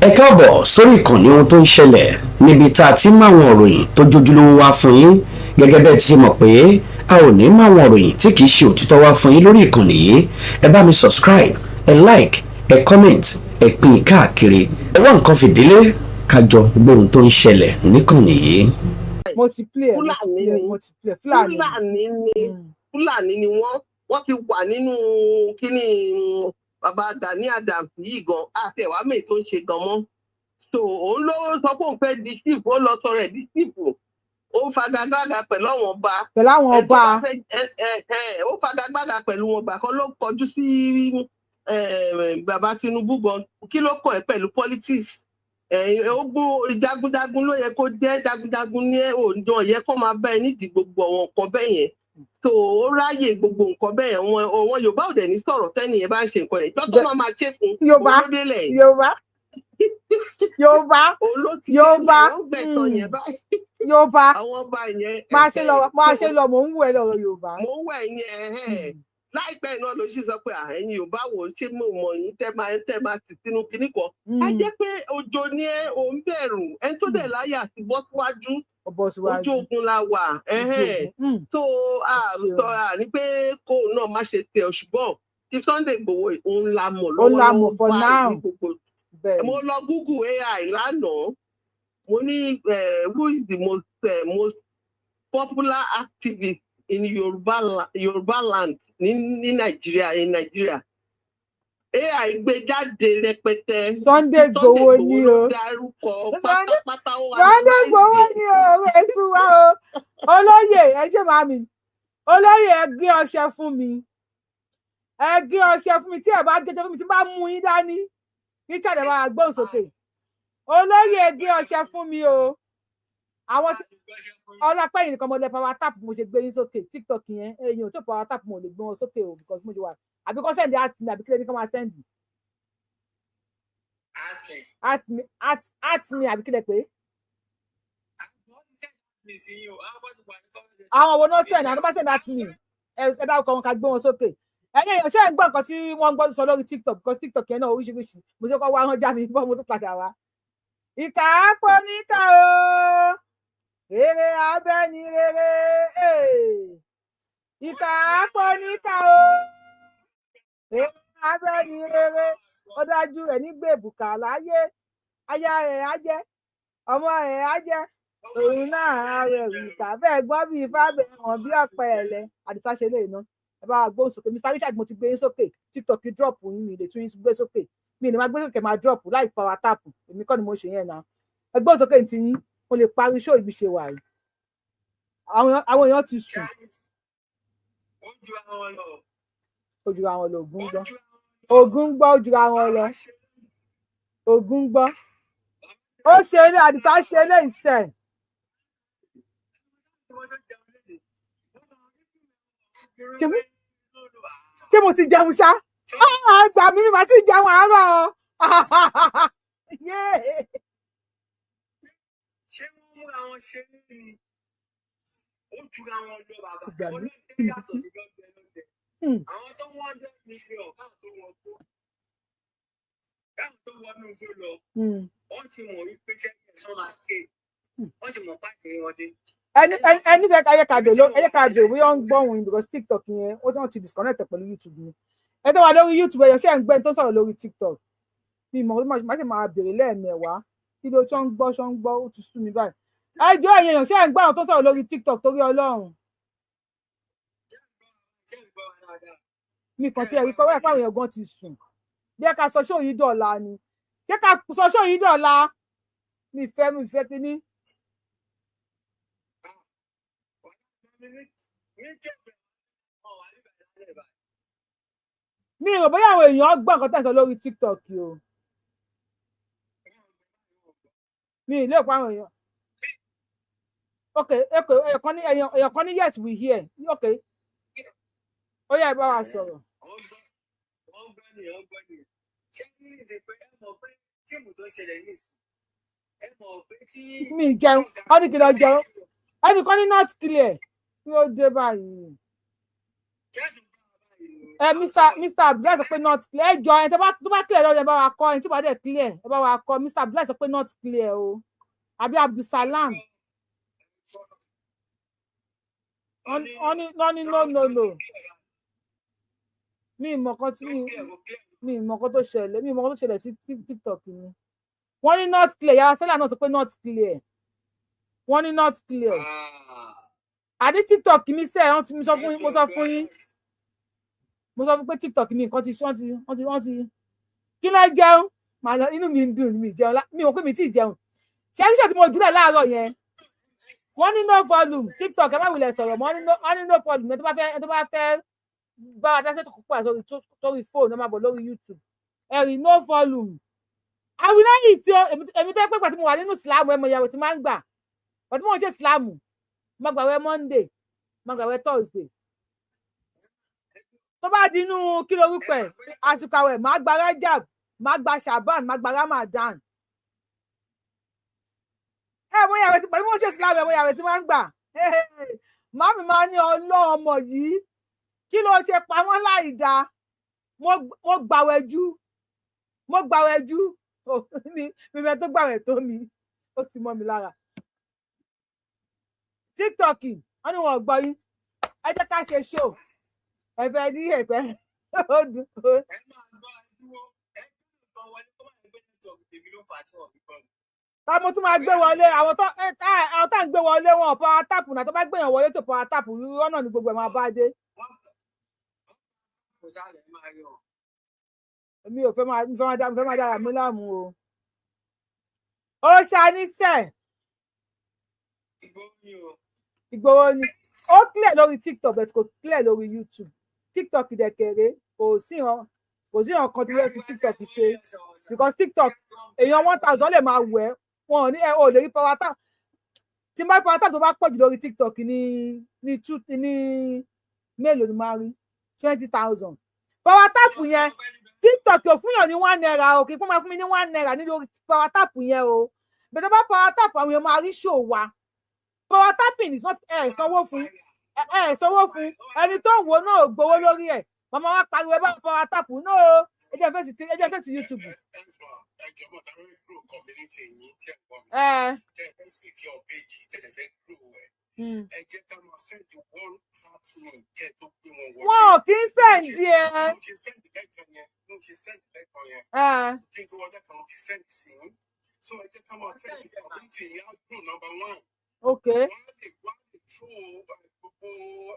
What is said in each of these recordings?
Ẹ káàbọ̀ sórí ìkànnì ohun tó ń ṣẹlẹ̀, níbi tá a ti ń máwọn ìròyìn tó jójúlówó wá fún yín. Gẹ́gẹ́ bẹ́ẹ̀ ti ṣe mọ̀ pé a ò ní máwọn ìròyìn tí kìí ṣe òtítọ́ wá fún yín lórí ìkànnì yìí. Ẹ bá mi subscribe, ẹ like, ẹ comment, ẹ pín in káàkiri. Ẹ wá nǹkan fìdílé kájọ gbóhun tó ń ṣẹlẹ̀ níkànnì yìí. Mo ti play ẹ, mo ti Fúlàní play ẹ. Ni. Mo ti play ẹ, Fúlàní. Fúlàní ni. Fúlàní ni wọ́n. Wọ́n ti wà nínú kíní bàbá Gani Adams yìí gan, àti ẹ̀wá mi tó ń ṣe gan mọ́. So òun ló sọ pé òun fẹ́ di chief, ó lọ sọ̀rọ̀ ẹ̀ di chief, ó ń fagagbága pẹ̀lú àwọn ọba. Pẹ̀lú àwọn Ẹ tó ọba. bá fẹ́ ẹ ó fagagbága pẹ̀lú wọn gbà kan ló kọjú sí bàbá Tinubu gan. Kí ló kàn ẹ́ pẹ̀lú politics? Ogun jagunjagun ló yẹ kó jẹ́. Jagunjagun ní òǹdàn yẹ kó máa bá ẹ nídìí gbogbo àwọn nǹkan bẹ́ẹ̀ yẹn. Tó ó ráyè gbogbo nǹkan bẹ́ẹ̀ yẹn, wọn àwọn Yorùbá ò dẹ̀ ní sọ̀rọ̀ tẹ́nì yẹn bá ń ṣe nǹkan yẹn tó máa ṣe fún Yorùbá. òun ló délẹ̀ yìí. Yorùbá, Yorùbá. Òun ló ti Yorùbá. délẹ̀, ó gbẹ̀tọ̀ yẹn báyìí. Yorùbá. Àwọn ọba yẹn. Máa ṣe lọ, máa ṣe lọ, mò ń wù ẹ lọ́rọ̀ Yorùbá. Mò ń wẹ̀ yẹn ẹ̀hẹ́n. Láìpẹ́ náà ló sì sọ pé, "À, ẹ̀yin Yorùbá wò ó, ṣé mo mọ̀ yín tẹ́ máa tì sínú kinní kan?" Á jẹ́ pé ojo ní ẹ, òun bẹ̀rù ẹni tó dẹ̀ láyà àti bọ́ síwájú. Ó bọ́ síwájú. Ojú ogun la wà Ojú ẹ̀hẹ́n. ogun. Tó a sọ à ní pé kóun náà má ṣe tiẹ̀, ṣùgbọ́n tí Sunday Igboho, òun la mọ̀ Òun la mọ̀ lọ́wọ́lọ́wọ́ for báyìí now. ní gbogbo. Bẹ́ẹ̀. Mo lọ Google AI lánàá, mo ní, "Who is the most popular activist in Yorùbá land ní Nàìjíríà?" In Nàìjíríà, AI gbé jáde rẹpẹtẹ. Sunday Igboho ni ló o. dárúkọ pátápátá, ó wà Sunday Igboho ni o. Ẹ fún wa o, olóyè. Ẹ ṣe màmí olóyè, ẹ gé ọṣẹ fún mi, ẹ gé ọṣẹ fún mi. Tí ẹ bá gé ọṣẹ fún mi, tí bá mú yín dání, Richard, ẹ bá wa gbóhùn sókè. Olóyè, ẹ gé ọṣẹ fún mi o. Àwọn ọlọpàá yìí nìkan mo lẹ power tap, mo ṣe gbé yín sókè. TikTok yẹn, èyàn tó power tap, mo lè gbé wọn sókè o, because mo ṣe wà. Àbí kọ́ send at mi, àbí kílẹ̀ ní kọ́ máa send at mi, at mi, àbí kílẹ̀ pé àwọn wo náà send? Àwọn tó bá send at mi, ẹ dárúkọ wọn ká gbé wọn sókè. Ẹ̀yin èèyàn, ṣé ẹ̀ ń gbọ́ nǹkan tí wọ́n ń gbọ́ sọ lórí TikTok? Because TikTok yẹn náà oríṣiríṣi. Mo ṣe kọ́ wá rán já mi bọ́, mo tún padà wá. Ìkà á pọ̀ níkà o, rere abẹ́ni rere. Ìkà á pọ̀ níkà o, rere abẹ́ni rere. Ó dájú rẹ̀ nígbè bùkà láyé, aya rẹ̀ á jẹ́, ọmọ rẹ̀ á jẹ́, òun náà rẹ̀ ìkà bẹ́ẹ̀ gbọ́n bíi fábẹ́ wọn bí ọ̀pẹ ẹ̀lẹ́. Àdìsá ṣe lè ná. Ẹ bá wa gbóhùn sókè. Mr Richard, mo ti gbé yín sókè. TikTok drop yín, mi lè tún yín gbé sókè. Mi lè máa gbé sókè, máa drop láì power tap. Èmi kọ́ ni mo ṣe yẹn náà. Ẹ gbóhùn sókè ní tiyín, mo lè parí show ibi ṣe wà yìí. Àwọn èèyàn ti sùn. Ó ju àwọn lọ. Ògún gbọ́, Ògún gbọ́, ó ju àwọn lọ. Ògún gbọ́, ó ṣe eré. Àdìsá ṣe eré ìṣe. Ṣé mo ti jẹun ṣá? Àgbà mi, mi máa ti jẹun àárọ̀. Ṣé wọ́n múra wọn ṣeré ni? Ó jura wọn lọ, bàbá. Ìgbà mi. Ọlọ́dẹ yàtọ̀ sí lọ́dẹ lọ́dẹ. Àwọn tó 100 million káwọn tó wọnú igbó lọ, wọ́n ti mọ̀ wípé jẹ́ ẹ̀sán máa ké, wọ́n ti mọ̀ páàkì wọn dé. Ẹni fẹ́ ká ká bèrè, ẹyẹ ká bèrè bóyá ó ń gbọ́ òun, because TikTok yẹn ó tún ti disconnect pẹ̀lú YouTube ni. Ẹ tó wà lórí YouTube, ẹyọ, ṣé ẹ̀ ń gbẹ́ tó sọ̀rọ̀ lórí TikTok? Mi mọ̀, má ṣe máa bèrè lẹ́ẹ̀mẹ̀wá kí ló ṣọ́ ń gbọ́, ṣọ́ ń gbọ́. Ó ti sú mi báyìí. Ẹ jọ, ẹ̀yin èèyàn, ṣé ẹ̀ ń gbọ́ àwọn tó sọ̀rọ̀ lórí TikTok? Torí Ọlọ́run, mi kàn tí ẹ rí kọ́ wáyé pàwọn èèyàn gan ti sùn. Bí ẹ ká sọ ṣó yìí dọ̀la ni, ṣé ká sọ ṣó yìí dọ̀la? Mi fẹ́ kíní. Mi rò bóyá àwọn èèyàn gbọ́ nǹkan tẹ̀ ń sọ lórí TikTok o. Mi ì lè pa àwọn èèyàn. Ok, èèyàn kan ní "Yes, we hear." Ok, ó yá, ẹ bá wa sọ̀rọ̀. Wọ́n gbọ́ ni, wọ́n gbọ́ ni. Ṣé ní ti pé ẹ mọ̀ pé fíìmù tó ṣẹlẹ̀ nísìn, ẹ mọ̀ pé tí. Mi jẹun, wọ́n ní kí lọ jẹun. Ẹnìkan ní "Not clear." Kí ló dé báyìí? Ẹ Mr Abdullahi sọ pé not clear. Ẹ jọ, ẹ tó bá clear lọ́dọ̀, ẹ bá wa kọ. Ẹni tí bá dẹ̀ clear, ẹ bá wa kọ. Mr Abdullahi sọ pé not clear o, àbí Abdulsalam? Wọ́n ní no, no, no. Mi ì mọ̀ kan tí mi ì mọ̀ kan tó ṣẹlẹ̀, mi ì mọ̀ kan tó ṣẹlẹ̀ sí TikTok mi. Wọ́n ní not clear. Yàrá sẹ́là náà sọ pé not clear. Wọ́n ní not clear. Àní TikTok mi sẹ́, wọ́n ti mi sọ fún yín, mo sọ fún yín, mo sọ fún pé TikTok mi, nǹkan ti wọ́n ti wọ́n ti wọ́n ti kí ló jẹun màá lọ. Inú mi ń dùn, mi jẹun, mi ò pé mi tí ì jẹun. Ṣé ṣe tí mo jùlẹ̀ láàárọ̀ yẹn? Wọ́n ní no volume. TikTok, ẹ má wulẹ̀ sọ̀rọ̀ mọ́. Wọ́n ní no volume. Ẹ tó bá fẹ́ bá wa dáṣẹ́ tó kópa sórí fóònù, ẹ máa bọ̀ lórí YouTube. Ẹ rí no volume. Àwìn náà yìí tí èmi tó pé pàtí mo wà nínú ìsìlámù, ẹ mọ ìyàwó tí máa ń gbà pàtí mo ń ṣe ìsìlámù, mo gbàwẹ̀ Monday, mo gbàwẹ̀ Thursday. Tó bá di inú kí lorúkọ ẹ, àsìkò àwẹ̀, máa gba Rajab, máa gba Shaban, máa gba Ramadan. Ẹ mọ ìyàwó tí pàtí mo ń ṣe ìsìlámù, ẹ mọ ìyàwó tí máa ń gbà. Màmí máa ní, "Ọlọ́run, ọmọ yìí, kí ló ṣe pamọ́ láì dáa?" Mo gbàwẹ̀ jù, mo gbàwẹ̀ jù. Mi mẹ tó gbàwẹ̀ tó mi, ó ti mọ́ mi lára. TikTok, wọn ní wọn gbọ́ yín. Ẹ jẹ́ ká ṣe show. Ẹ fẹ́ ní ẹ̀pẹ́ ó dùn. Ẹ máa gbọ́, ẹ dúró, ẹ dúró wọlé kó má gbé network tèmi ló fà á tí wọ́n fi gbọ́ mi. Ta mo tún máa gbé wọlé? Àwọn tá à ń gbé wọlé, wọn power tap náà. Tó bá gbéyàn wọlé tó power tap, irọ́ náà ni gbogbo ẹ̀ máa bá dé. Kò sálẹ̀ máa yọ. Èmi ò fẹ́ máa mi fẹ́ máa dára mi láàmú o. Ó ṣàníṣe. Ìgbòho ni o. Ìgbòho ni. Ó clear lórí TikTok, but kò clear lórí YouTube. TikTok dẹ̀kẹ̀rẹ̀, kò sí ìran kan tí wọ́n fi TikTok ṣe, because TikTok, èèyàn 1,000 lè máa wẹ̀ wọn ò ní. Ẹ ò lè rí power tap. Tí n bá power tap, tó bá pọ̀ jù lórí TikTok ní two ní mélòó ni máa rí? 20,000 power tap yẹn. TikTok ò fúnyàn ní ₦1 o. Kì í fún máa fún mi ní ₦1 ní lórí power tap yẹn o. Bẹ̀tẹ̀ bá power tap, àwọn èèyàn máa rí show wa. Power tapping is not ẹ sanwó fún, ẹ sanwó fún ẹni tó ń wò náà ò gbowó lórí ẹ. Màmá wa pariwo, ẹ bá power tap náà o. Ẹ jẹ́ fèsì YouTube. Ẹ jọ̀ọ́, tàbí grow community yín, ṣe ń gbọ́ mi? Ẹ Tẹ́ ẹ fẹ́ secure page, tẹ́ ẹ fẹ́ grow ẹ̀, ẹ jẹ́ ká máa send one heart me kẹ́ ẹ tó gbé wọn wọlé. Wọn ò kí ń send ẹ. Mo ṣe send lẹ́ẹ̀kan yẹn, mo ṣe send lẹ́ẹ̀kan yẹn, kí n tó wọlé kan, mo ti send sí yín. So ẹ jẹ́ ká máa send, community yín á grow, number one. Wọ́n á lè throw gbogbo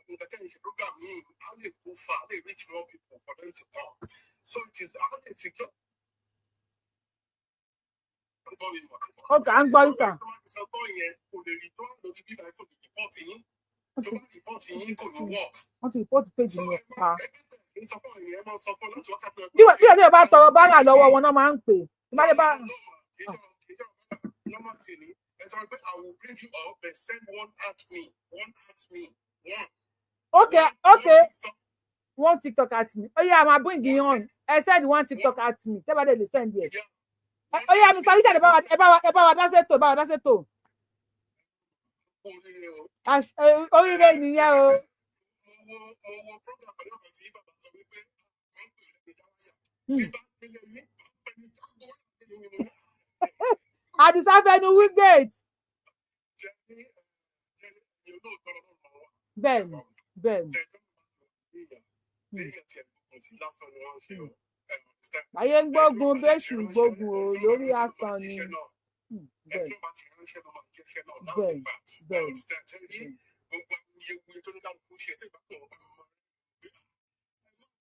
nǹkan tẹ́ ẹ ń ṣe, program yìí á lè go far, á lè reach more people for them to come. So it is á lè secure. Ok, à ń gbọ́ yín, sir. Sọ yẹn kò lè rí tó wà lójú bíbá, kò lè report yín, tó bá report yín, kò ní work. Wọ́n ti report page yẹn pa. Sọ fún ènìyàn, máa sọ fún láti wákàtí Bí wọ́n bá tọrọ bárà lọ́wọ́ wọn náà máa ń pè é. Bá lè bá. Normal thing ni ẹ sọ pé, "I will bring you up, but send one at me, one at me, one." Ok, one TikTok at me. Ó yá, máa bring you on. Ẹ send one TikTok at me. Tẹ́ bá dẹ̀ lè send ẹ̀. Ó yá, Mr Richard, ẹ bá wa dá sétò, ẹ bá wa dá sétò. Oríire nìyẹn o. Mo wo program pẹ̀lú ọ̀kan tí bàbá sọ wípé wọ́n ń pè é ní dáwọ́yà tí bá délé ní àpẹẹrẹ jágbó ní mo ní. Àdìsá fẹnu wígate. Jẹ́ ní jẹ́ ní olóòótọ́ lọ́rùn máa wà. Bẹ́ẹ̀ni. Téèyàn tiẹ̀ gbógun tí lásán ni wọ́n ń ṣe o. Ayé ń gbógun bẹ́ṣù gbógun o, lórí asán ni. Bẹ́ẹ̀ni. Gbogbo awuyewuye tó ní kálukú ṣe tẹ́ ìbá pọ̀, wọn bá mọ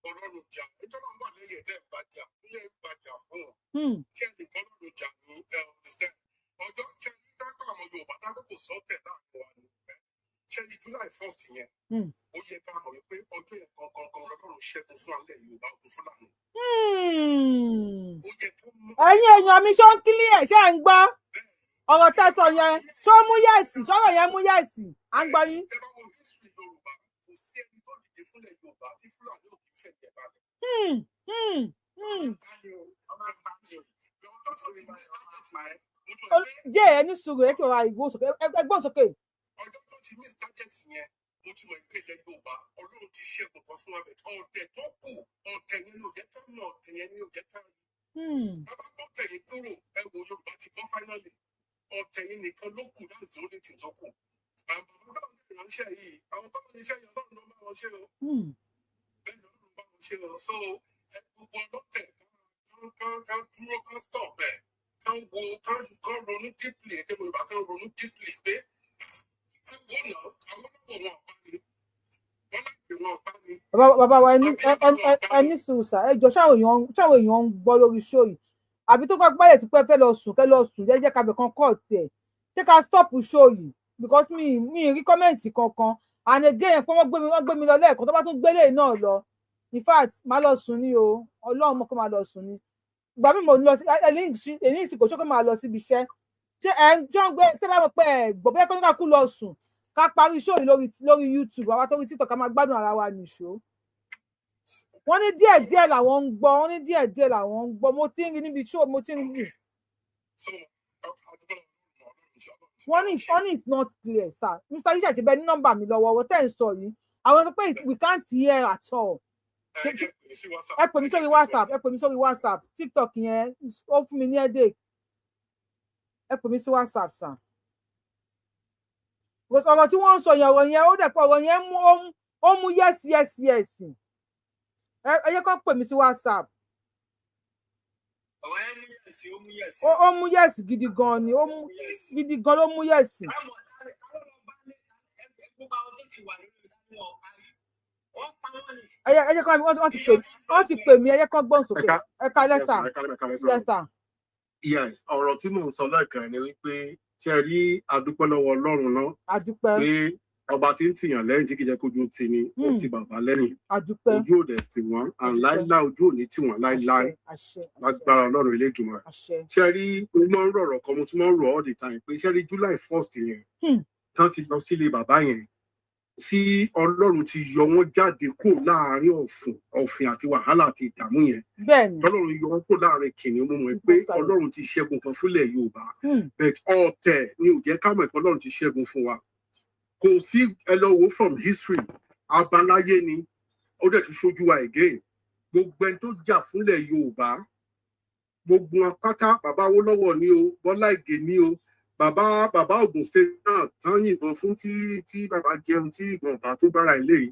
ọlọ́run jà, ẹjọ́ náà wà lẹ́yìn ẹ̀tẹ́ ìbàjà nílẹ̀ ìbàjà fún wọn. Kí ẹ lè bọ́lọ́run jà ní ẹ understand. Ọjọ́ ṣe ní dágbà àwọn Yorùbá táwọn kò sọ́tẹ̀ láàrin wa ni ṣe ní July 1st yẹn, ó yẹ ká mọ̀ wípé ọjọ́ yẹn gangan gan lọ́lọ́run ṣẹ́gun fún alẹ́ Yorùbá, ogun Fúlàní. Ó yẹ kó mọ̀. Ẹ̀yin èèyàn mi, ṣó ń clear? Ṣé ń gbọ́ ọ̀rọ̀ tẹ́sọ̀ yẹn? Ṣó mú yes? Ṣọ́rọ̀ yẹn mú yes? À ń gbọ́ yín. Tẹ́ bá wo history Yorùbá, kò sí ẹni tó dìde fúnlẹ̀ Yorùbá tí Fúlàní ò kì í fẹ̀jẹ̀ balẹ̀. Jẹ́ ẹ ní sùúrù, ẹ kí ọ̀rọ̀ ìgbóhùn sókè, ẹ gbóhùn sókè. Ọjọ́ tó ti miss target yẹn, Mo ti mọ̀ pé ilẹ̀ Yorùbá, Ọlọ́run ti ṣẹ́gun kan fún wa bẹ̀. Ọ̀tẹ̀ tó kù, ọ̀tẹ̀ yẹn ni ò jẹ́ ká mọ̀, ọ̀tẹ̀ yẹn ni ò jẹ́ ká rí. Bàbá tó tẹ̀yìn kúrò, ẹ wo, Yorùbá ti bọ́ finally. Ọ̀tẹ̀ yẹn nìkan ló kù láti tó lè tì tó kù. Àwọn bàbá báwọn ní ìránṣẹ́ yìí, àwọn báwọn ní iṣẹ́ yìí, Ọlọ́run ló bá wọn ṣe o. Bẹ́ẹ̀ ni, Ọlọ́run bá wọn ṣe o. So ẹ gbogbo ọlọ́tẹ̀ kán dúró, kán stop ẹ̀, kán wo, kán ronú deeply. Ẹgbẹ́ Yorùbá, kán ronú deeply pé ẹ wò náà, àwọn ọlọ́wọ́ wọn ọ̀pá ni wọ́n láti wọn ọ̀pá ni. Bàbá wa, ẹni sùúrù sà. Ẹ jọ, ṣáwọn èèyàn ń gbọ́ lórí show yìí, àbí tó kọ́ gbálẹ̀ tí pẹ́ fẹ́ lọ sùn, kẹ́ lọ sùn jẹ́jẹ́, kábẹ̀ kan kọ́ tiẹ̀? Ṣé ká stop show yìí? Because mi rí comment kankan. And again, pé wọ́n gbé mi lọ lẹ́ẹ̀kan, tó bá tún gbélé náà lọ, in fact, má lọ sùn ní o. Ọlọ́run mọ̀ kó má lọ sùn ní. Ìgbà mi mo lọ sí ẹni ìsìnkú, ṣó kó máa lọ síbi iṣẹ́? Ṣé ẹ ń jọ́ ń gbé tẹ́ bá mọ̀ pé ẹ gbọ́ bóyá kó ní ká kú lọ sùn, ká parí show yìí lórí YouTube, àwa tó rí TikTok, ká máa gbádùn ara wa nìṣó. Wọ́n ní díẹ̀ díẹ̀ làwọn ń gbọ́. Wọ́n ní díẹ̀ díẹ̀ làwọn ń gbọ́. Mo ti ń rí níbi show, mo ti ń rí. So àdúgbò Ọlọ́run ti Ọlọ́run ti Wọ́n ní it's not clear, sir. Mr. Isha, ti bẹ ní nọ́mbà mi lọ́wọ́. Ọ̀rọ̀ tẹ́ ń sọ yìí, àwọn sọ pé we can't hear at all. Ẹ jẹ́ pè sí WhatsApp. Ẹ pè mí sórí WhatsApp, ẹ pè mí sórí WhatsApp. TikTok yẹn, ó fún mi ní headache. Ẹ pè mí sí WhatsApp, sir. Because ọ̀rọ̀ tí wọ́n ń sọ yẹn, ọ̀rọ̀ yẹn, ó dẹ̀ pé ọ̀rọ̀ yẹn mú ó mú yes. Ẹ jẹ́ kó pè mí sí WhatsApp. Ọ̀rọ̀ yẹn mú yes, ó mú yes. Ó mú yes gidi gan ni, ó mú gidi gan ló mú yes. Káwọn táwọn lọ bá ní gbogbo àwọn tó ti wà nínú ìdánwò parí, wọ́n pa wọ́n ni. Ẹ jẹ́ kó wọ́n ti pè mí. Ẹ jẹ́ kó gbọ́n sókè. Ẹ ká lẹ́tà lẹ́tà. Yes, ọ̀rọ̀ tí mò ń sọ lẹ́ẹ̀kan ni wípé, ṣe rí, adúpẹ́ lọ́wọ́ Ọlọ́run náà Adúpẹ́. pé ọba tí ń tìyàn lẹ́yìn tí kì í jẹ́ kójú ti ni, ó ti bàbá lẹ́yìn. Adúpẹ́. Ojú ò dẹ̀ tì wọ́n, and láíláí ojú ò ní tì wọ́n láíláí. Àṣẹ, àṣẹ. Lágbára Ọlọ́run Elédùmarè. Àṣẹ. Ṣe rí, mo máa ń rọ̀rọ̀ kan, mo tún máa ń rọ̀ all the time pé, ṣe rí July 1st yẹn tán ti lọ sílé bàbá yẹn, tí Ọlọ́run ti yọ wọ́n jáde kúrò láàárín ọ̀fìn àti wàhálà àti ìdààmú yẹn, tọ́lọ́run yọ wọ́n kúrò láàárín kìnìún, mo mọ̀ pé Ọlọ́run ti ṣẹ́gun kan fúnlẹ̀ Yorùbá. But ọ̀tẹ̀ ni ò jẹ́ ká mọ̀ pé Ọlọ́run ti ṣẹ́gun fún wa. Kò sí, ẹ lọ wo from history, abaláyé ni ó dẹ̀ tún ṣojú wa again. Gbogbo ẹni tó jà fúnlẹ̀ Yorùbá, gbogbo wọn pátá, bàbá Awólọ́wọ̀ ni o, Bọ́lá Ìgè ni o, bàbá Ògùn State náà tán yìnbọn fún tí bàbá jẹun tí ìbọn bá tó bára ilé yìí,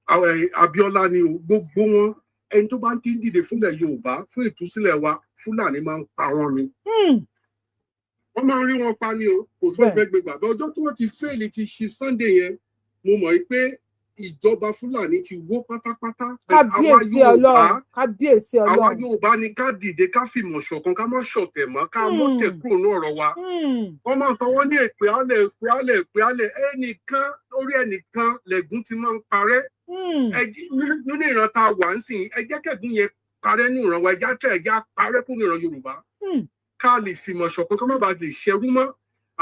àwọn Abíọ́lá ni o, gbogbo wọn, ẹni tó bá ń ti ń dìde fúnlẹ̀ Yorùbá, fún ìtúsílẹ̀ wa, Fúlàní máa ń pa wọn ni. Wọ́n máa ń rí wọn pa ni o. Kò sí gbẹgbẹgbà bẹ́ẹ̀. Ọjọ́ tí wọ́n ti fail ti ṣe Sunday yẹn, mo mọ̀ pé ìjọba Fúlàní ti wó pátápátá. But àwa Kábíyèsí Yorùbá, Ọlọ́run, kábíyèsí àwa Ọlọ́run. Yorùbá ni ká dìde, ká fìmọ̀ ṣọ̀kan, ká má ṣọ̀tẹ̀ mọ́, ká mọ́tẹ̀ kúrò ní ọ̀rọ̀ wa. Wọ́n máa sọ wọ́n ní èpè álẹ̀, èpè álẹ̀, èpè álẹ̀. Ẹnìkan orí ẹnìkan lẹ̀gùn ti máa ń parẹ́. Nínú ìran tá a wà ń sìn, ẹ jẹ́ kẹ́gùn yẹn parẹ́ ní ìran wa. Ẹ já tẹ̀, ẹ já parẹ́ kúrò ní ìran Yorùbá, ká lè fìmọ̀ ṣọ̀kan, ká má bàa lè ṣẹrú mọ́.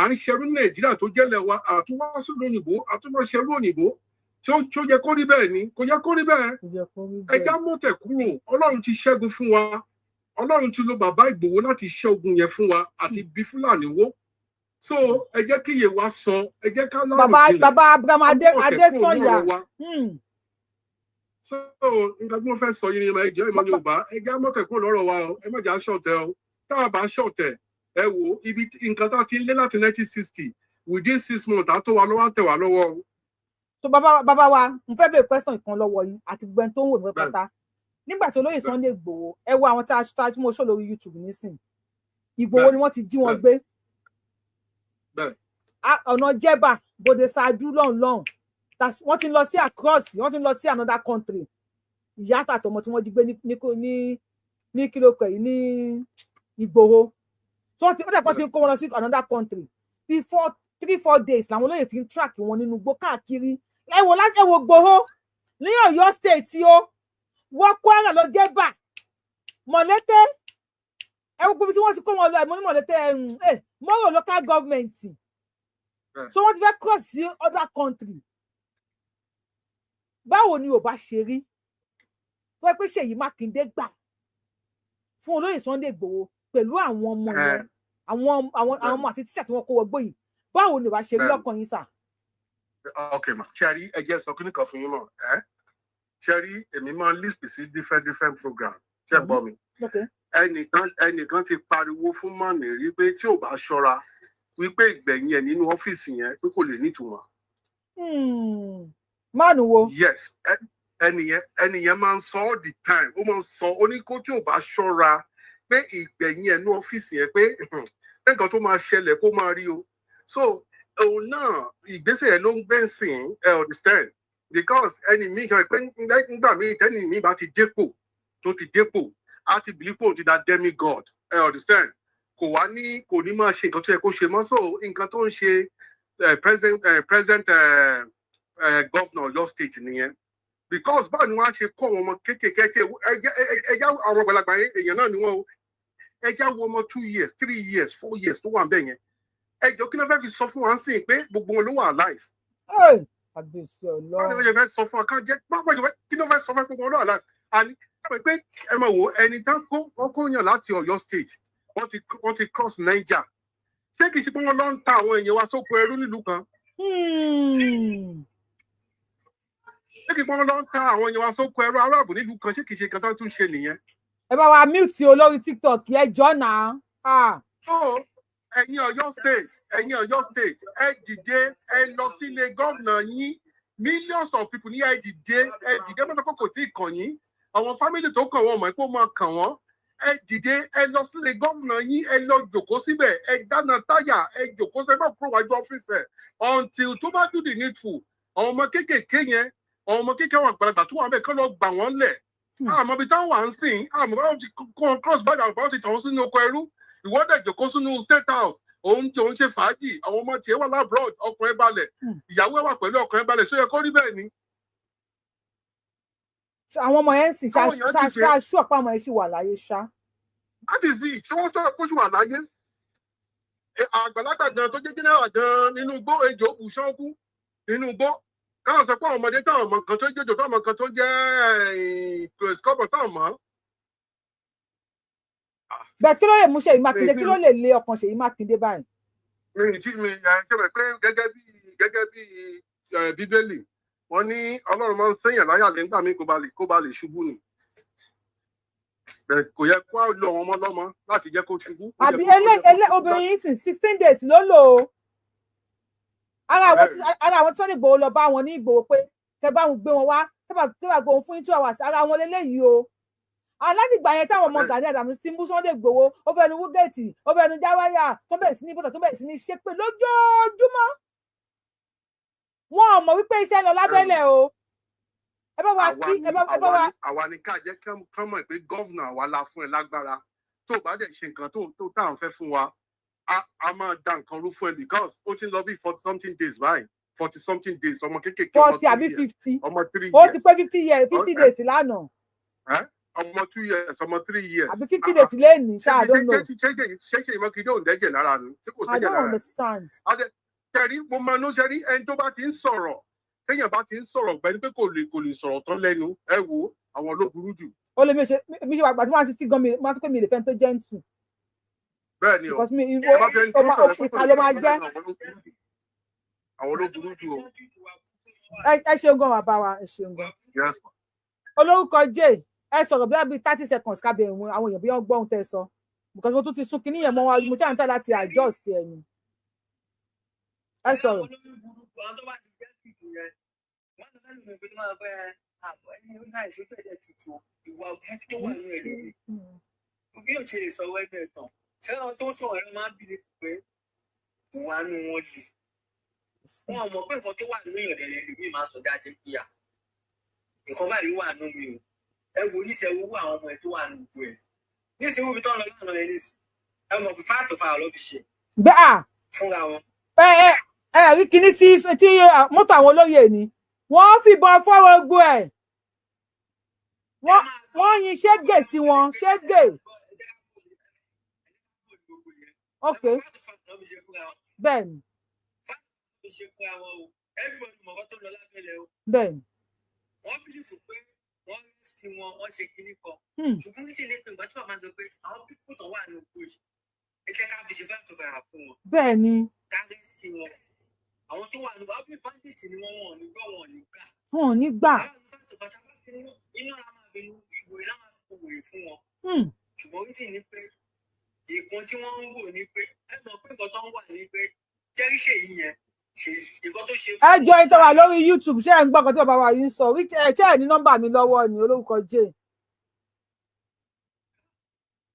À ń ṣẹrú ní Nàìjíríà tó jẹ́lẹ̀ wa, àtúwá sílùú òyìnbó, àtúwá ṣẹrú òyìnbó. Tí ó yẹ kó rí bẹ́ẹ̀ ni? Kò yẹ kó rí bẹ́ẹ̀. Kò yẹ kó rí Ẹ bẹ́ẹ̀. já mọ́tẹ̀ kúrò. Ọlọ́run ti ṣẹ́gun fún wa. Ọlọ́run ti lo bàbá Ìgbòho láti ṣẹ́ ogun yẹn fún wa àti bí Fúlàní wó. So ẹ jẹ́ kí iye wa sọ, ẹ jẹ́ ká Bàbá láròjinlẹ̀, bàbá Abraham Adé ká mọ́tẹ̀ kúrò ní Adésànyà. ọ̀rọ̀ wa. So nǹkan tí mo fẹ́ sọ yìí ni, ẹ jẹ́ ìmọ̀ Yorùbá, ẹ já mọ́tẹ̀ kúrò lọ́rọ̀ wa o. Ẹ má jà ṣọ̀tẹ̀ o. Tá a bá ṣọ̀tẹ̀, ẹ wò ibi nǹkan tá a ti ń lé láti 1960, within 6 months, á tó wa lọ́wọ́, á tẹ̀ wá lọ́wọ́ o. So bàbá wa, mo fẹ́ bèèrè question kan lọ́wọ́ yín àti gbogbo ẹni tó ń wò mí pátá. Nígbà tí olóyè Sunday Igboho, ẹ wo àwọn tá a tí mo ṣó lórí YouTube nísìn, Ìgbòho ni wọ́n ti jí wọn gbé. Ọ̀nà Jẹ́bà, Bòdè Ṣáájú, lọ́hùn lọ́hùn, wọ́n ti ń lọ sí across, wọ́n ti ń lọ sí another country. Ìyá àtàtọmọ tí wọ́n jí gbé ní kílókè yìí ní Ìgbòho, tí wọ́n ti, ó dẹ̀ pọ́n ti ń kó wọn lọ sí another country. Before 3-4 days làwọn olóyè fi ń track wọn nínú igbó káàkiri. Ẹ wò láti, ẹ wò Ìgbòho ní Ọ̀yọ́ State o, wọ́n Kwara lọ, Jẹ́bà, Mọ̀lété, ẹ wo gbogbo tí wọ́n ti kó wọn lọ. Ẹ mọ̀ ní Mọ̀lété, ẹ Mọ́rò local government. So wọ́n ti fẹ́ cross sí other country. Báwo ni ò bá ṣe rí tó yẹ pé Ṣèyí Mákindé gbà fún olóyè Sunday Igboho pẹ̀lú àwọn ọmọ yẹn, àwọn ọmọ àti tíṣà tí wọ́n kó wọgbó yìí, báwo ni ò bá ṣe rí lọ́kàn yín, sà? Ok ma, ṣe rí, ẹ jẹ́ sọ kíní kan fún yín mọ̀ ẹ́. Ṣe rí, èmi máa ń list sí different different program, ṣe gbọ́ mi? Okay. Ẹnìkan ti pariwo fún mọ́ọ̀nì rí pé tí ò bá ṣọ́ra, wípé ìgbẹ̀yìn ẹ̀ nínú ọ́fíìsì yẹn pé kò lè nítumọ̀. Mánu wo? Yes, ẹnìyẹn máa ń sọ all the time. Ó máa ń sọ, ó ní kó tí ò bá ṣọ́ra, pé ìgbẹ̀yìn ẹ̀ nínú ọ́fíìsì yẹn, pé nǹkan tó máa ṣẹlẹ̀ kó máa rí o. So òun náà, ìgbésẹ̀ yẹn ló ń gbé sìn, ẹ understand? Because ẹni mi sọ pé nígbà míì, tẹ́ni mi bá ti dépò, tó ti dépò, á ti believe pé òun ti da demigod, ẹ understand? Kò wá ní, kò ní máa ṣe nǹkan tó yẹ kó ṣe mọ́. So nǹkan tó ń ṣe present governor Ọ̀yọ́ State nìyẹn, because báwo ni wọ́n á ṣe kó àwọn ọmọ kéékèèké? Ẹjẹ àwọn àgbàlagbà yẹn, èèyàn náà ni wọ́n o. Ẹjẹ àwọn ọmọ 2 years, 3 years, 4 years tó wà ń bẹ̀ yẹn, ẹjọ, kí ló fẹ́ fi sọ fún wa ń sìn pé gbogbo wọn ló wà alive? Hey, Kábíyèsí Báwo ni Ọlọ́run. wọ́n ṣe fẹ́ sọ fún wa ká jẹ́ báwo ni kí ló fẹ́ sọ fún gbogbo wọn ló wà alive? Àní ẹ pé ẹ máa wò, ẹni tán kó wọ́n kó yàn láti Ọ̀yọ́ State, wọ́n ti cross Niger. Ṣé kìí ṣe pé wọ́n lọ ń ta àwọn èèyàn wa sóko ẹrú nílùú kan? Ṣé kìí ṣe pé wọ́n lọ ń ta àwọn èèyàn wa sóko ẹrú aráàbù nílùú kan? Ṣé kìí ṣe nǹkan tó tún ṣe nìyẹn? Ẹ bá wa mute olórí TikTok, ẹ jọ náà. Ah. So ẹ̀yin Ọ̀yọ́ State, ẹ̀yin Ọ̀yọ́ State, ẹ dìde, ẹ lọ sílé gómìnà yín. Millions of people ní, ẹ dìde, ẹ dìde. Mọ́tò kò tí ì kàn yín, àwọn family tó kàn wọ́n mọ̀ pé ó máa kàn wọ́n. Ẹ dìde, ẹ lọ sílé gómìnà yín, ẹ lọ jòkó síbẹ̀, ẹ dáná táyà, ẹ jòkó síbẹ̀, má kúrò wájú ọ́fíìsì ẹ̀ until tó bá do the needful. Àwọn ọmọ kéékèèké yẹn, àwọn ọmọ kéékèèké, àwọn àgbàlagbà tó wà bẹ́ẹ̀, kọ́ lọ gbà wọ́n lẹ̀. Àmọ́ ibi táwọn wà ń sìn, àmọ́ báwọn ti kó wọn cross border, báwọn ti tàn wọ́n sínú oko ẹrú. Ìwọ́dẹ̀ jòkó sínú State House, òun tí òun ṣe fàájì. Àwọn ọmọ tiẹ̀ wà l'abroad, ọkùnrin balẹ̀, ìyàwó ẹ̀ wà pẹ̀lú ọkùnrin balẹ̀. Ṣó yẹ kó rí bẹ́ẹ̀ ni? Àwọn ọmọ yẹn ń sìn Káwọn èèyàn dìde. Ṣáṣú ọ̀pá ọmọ yẹn sì wà láyé ṣá? Láti sí ṣé wọ́n sọ pé ó sì wà láyé? Àgbàlagbà gan tó jẹ́ general gan nínú igbó, ejò òṣànkú nínú igbó. Káwọn sọ pé àwọn ọmọdé táwọn ọmọ kan tó jẹjọ, táwọn ọmọ kan tó jẹ́ kọ́bọ̀ táwọn mọ̀. Bẹ́ẹ̀, kí ló lè mú Ṣèyí Mákindé, kí ló lè lé ọkàn Ṣèyí Mákindé báyìí? Mi tí mi ẹ ṣe mọ̀ pé gẹ́gẹ́ bí Bíbélì, wọ́n ní Ọlọ́run máa ń sẹ́yìn láyà nígbà míì kó ba lè ṣubú ni. Bẹ́ẹ̀ kò yẹ kó lo àwọn ọmọ lọ́mọ láti jẹ́ kó ṣubú. Ó yẹ Àbí kó yẹ kó ele ṣubú. Obìnrin yìí sìn, 16 days ló lò ó. Ara àwọn tí wọ́n ní Ìgbòho lọ bá wọn ní Ìgbòho pé kẹ bá wọn gbé wọn wá, kẹ bá gbé wọn fún yín 2 hours, ara wọn leléyìí o. Àwọn láti gbà yẹn táwọn ọmọ Gani Adams ti mú Sunday Ìgbòho, ó fẹnu wú géètì, ó fẹnu jáwáyà, tó bẹ̀rẹ̀ sí ní bọ́tà, tó bẹ̀rẹ̀ sí ní ṣépè lójoojúmọ́. Wọn ò mọ̀ wípé iṣẹ́ ń lọ lábẹ́lẹ̀ o. Ẹ bá wa Àwa kí ni ẹ bá àwa wa ni àwa ni ká jẹ́ kán mọ̀ pé governor àwa la fún ẹ lágbára. Tó o bá dẹ̀ ṣe nǹkan tó tá à ń fẹ́ fún wa, a máa da nǹkan rú fún ẹ, because ó ti ń lọ bí 40 something days báyìí, 40 something days, ọmọ kéékèèké, ọmọ 40 two àbí years, 50? ọmọ three Ó ti years pé 50 years, 50 days lánàá. Ẹ́, ọmọ 2 years, ọmọ 3 years. Àbí 50 days lẹ́nìí ṣá, I don't know. Ṣé Mákindé ò ń dẹ́jẹ̀ lára ni? Ṣé kò I sẹ́jẹ̀ don't lára ẹ̀? understand. Adé tẹ̀rí, mo máa ń ṣe rí ẹni tó bá ti ń sọ̀rọ̀, téèyàn bá ti ń sọ̀rọ̀ gbẹ́ni pé kò lè sọ̀rọ̀ tán lẹ́nu, ẹ wo àwọn ló burú jù. Ó lè mi ṣe mi ṣe wà gbà tí wọ́n á sí gan, mi máa sọ pé mi lè fẹ́ tó gentle. Bẹ́ẹ̀ ni o. Because mi Ẹ bá fẹ́ ní tó ó máa sọ̀rọ̀ pé kò ìka lè ló máa sọ̀rọ̀ jẹ́. lẹ́nu, àwọn ló burú jù. Àwọn ló burú jù o. Ẹ ṣeun gan, bàbá wa, ẹ ṣeun gan. Yes. Olórúkọ J, ẹ sọ̀rọ̀ bí i 30 seconds, kábíyè àwọn èèyàn bí wọ́n gbọ́ ohun tẹ́ ẹ sọ, because mo tún ti sún kinní yẹn mọ́ wa, mo tí à ń tà láti adjust ẹ̀ ni. Ẹ sọ̀rọ̀. Olórí burúkú àwọn tó bá ti jẹ́ tìtù yẹn, wọ́n lọ fẹ́ẹ́ lómi pé tó máa bẹ́ àbọ̀ ẹni ó náà ìṣojú ẹ̀jẹ̀ tutù, ìwà burúkú tó wà nínú ẹ̀ lómi bí ò ṣe lè sọ̀rọ̀ ẹnu ẹ̀ tán. Ṣé àwọn tó sọ̀rọ̀ ẹ̀rọ máa ń bìlẹ̀ pé ìwà nù wọn lè, wọn ò mọ̀ pé nǹkan tó wà nínú èèyàn dẹ̀rẹ̀ lómi máa sọ jáde pé à nǹkan báyìí ló wà nínú mi o. Ẹ wo oníṣẹ́ owó àwọn ọmọ ẹ tó wà nínú gbogbo ẹ̀ níṣẹ́ wo ibi tó ń lọ lánàá ẹ níṣẹ́, ẹ mọ̀ pé fáàtò fàrà ló fi ṣe bẹ́ẹ̀ à fúnra wọn. Ẹ rí kinní tí mọ́tò àwọn olóyè ni wọ́n fìbọn fọ́wọ́ gbọ́ ẹ̀, wọ́n yin ṣégè sí wọn, ṣégè. Ok, bẹ́ẹ̀ni. Ṣe fúnra wọn o. Everybody mọ̀ kọ́ tó lọ lábẹ́lẹ̀ o. Bẹ́ẹ̀ni. Wọ́n believe pé wọ́n sí wọn, wọ́n ṣe kinní kan, ṣùgbọ́n ní ṣe lè pè ìgbà tí bàbá sọ pé àwọn people tó wà ní oko yìí, ẹ jẹ́ ká fi ṣe fáìtò fàrà fún wọn, Bẹ́ẹ̀ni. ká rescue wọn. Àwọn tó wà ní wàá bí bandit ni wọ́n, wọn ò ní gbọ́, wọn ò ní gbà. Wọn ò ní gbà. Inú la máa fi ìwòye la máa fi wòye fún wọn. Ṣùgbọ́n wíìtì ni pé ìkan tí wọ́n ń wò ni pé ẹ mọ̀ pé nǹkan tó ń wà ní pé jẹ́rí ṣèyí yẹn ṣe nǹkan tó ṣe. Ẹ jọ ìtọ́ wà lórí YouTube, ṣé ẹ ń gbọ́ nǹkan tí bàbá wa yìí ń sọ? Ẹ ṣé ẹ ní nọ́mbà mi lọ́wọ́ ni olórúkọ J.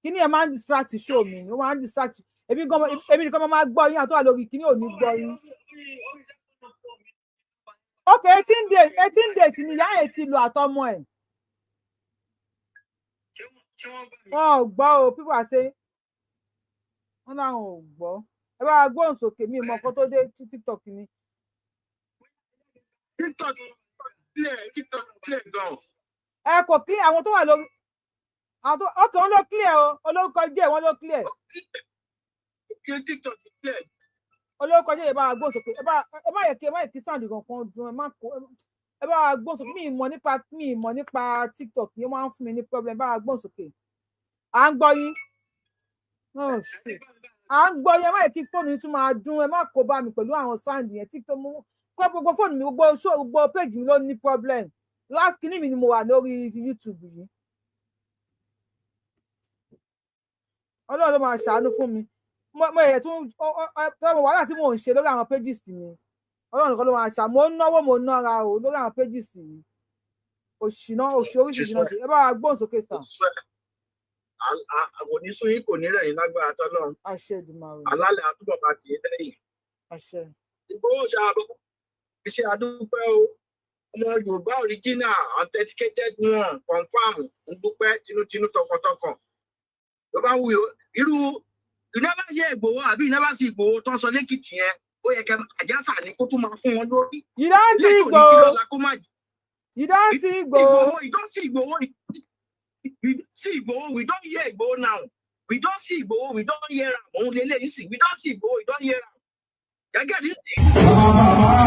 Kíní ẹ máa ń distract show mi, ó máa ń distract èmi gan. Èmi nìkan máa gbọ́ yín, àtọ́wà lórí kíní ò ní gbọ́ yín. Ok, 18 days, 18 days ni ìyá ẹ̀ ti lò àtọmọ ẹ̀. Wọn ò gbọ́ o. People are saying wọn làwọn ò gbọ́. Ẹ bá wa gbóhùn sókè. Mi mọ nǹkan tó dé tí TikTok ni. TikTok clear, TikTok clear gan. Ẹ kò clear. Àwọn tó wà lórí, àwọn tó, ok, wọn ló clear o. Olórúkọ jẹ́ wọn ló clear. TikTok clear. Olórúkọ jẹ́, ẹ bá wa gbóhùn sókè. Ẹ má yẹ kí, ẹ má yẹ kí sound kankan dùn. Ẹ má kó, ẹ bá wa gbóhùn sókè. Mi ì mọ̀ nípa TikTok yìí, ó máa ń fún mi ní problem. Ẹ bá wa gbóhùn sókè, à ń gbọ́ yín. Oh, shit. À ń gbọ́ yín. Ẹ má yẹ kí fóònù yín tún máa dún. Ẹ má kó bá mi pẹ̀lú àwọn sound yẹn. TikTok mú kó gbogbo fóònù mi, gbogbo show, gbogbo page mi ló ní problem. Last kinní mi ni mo wà lórí YouTube yìí. Ọlọ́run ló máa ṣàánú fún mi. Mo yẹ tún tọ́mọ wàhálà tí mò ń ṣe lórí àwọn pages mi. Ọlọ́run nìkan ló máa ṣà. Mo ń náwó, mo ń nára o lórí àwọn pages yìí. Òṣì náà, òṣì oríṣiríṣi náà ṣe. Ẹ bá wa gbóhùn sókè sàn. Kò ní sún yín, kò ní rẹ̀ yín lágbára tọ́lọ́run. Àṣẹ Èdùmàrè. Alálẹ̀ àtúbọ̀ bá tì í lẹ́yìn. Àṣẹ. Ìgbòho ṣàbọ̀ iṣẹ́ adúpẹ́ o. Ọmọ Yorùbá original, authenticated one, confam, ń dúpẹ́ tinútinú tọkàntọkàn. Tó bá wù yó irú you never hear Ìgbòho àbí you never see Ìgbòho tó ń sọ lẹ́kìtì yẹn, ó yẹ kẹ àjàsà ni kó tún máa fún wọn lórí. You don see Lẹ́tọ̀ ní kí Igboho. lọ́la kó má You don see Igboho. Igboho, you don see Igboho. We see Igboho, we don hear Igboho now. We don see Igboho, we don hear am. Òun lélẹ́yìí sí. We don see Igboho, we don hear am. Gẹ́gẹ́ bí sí.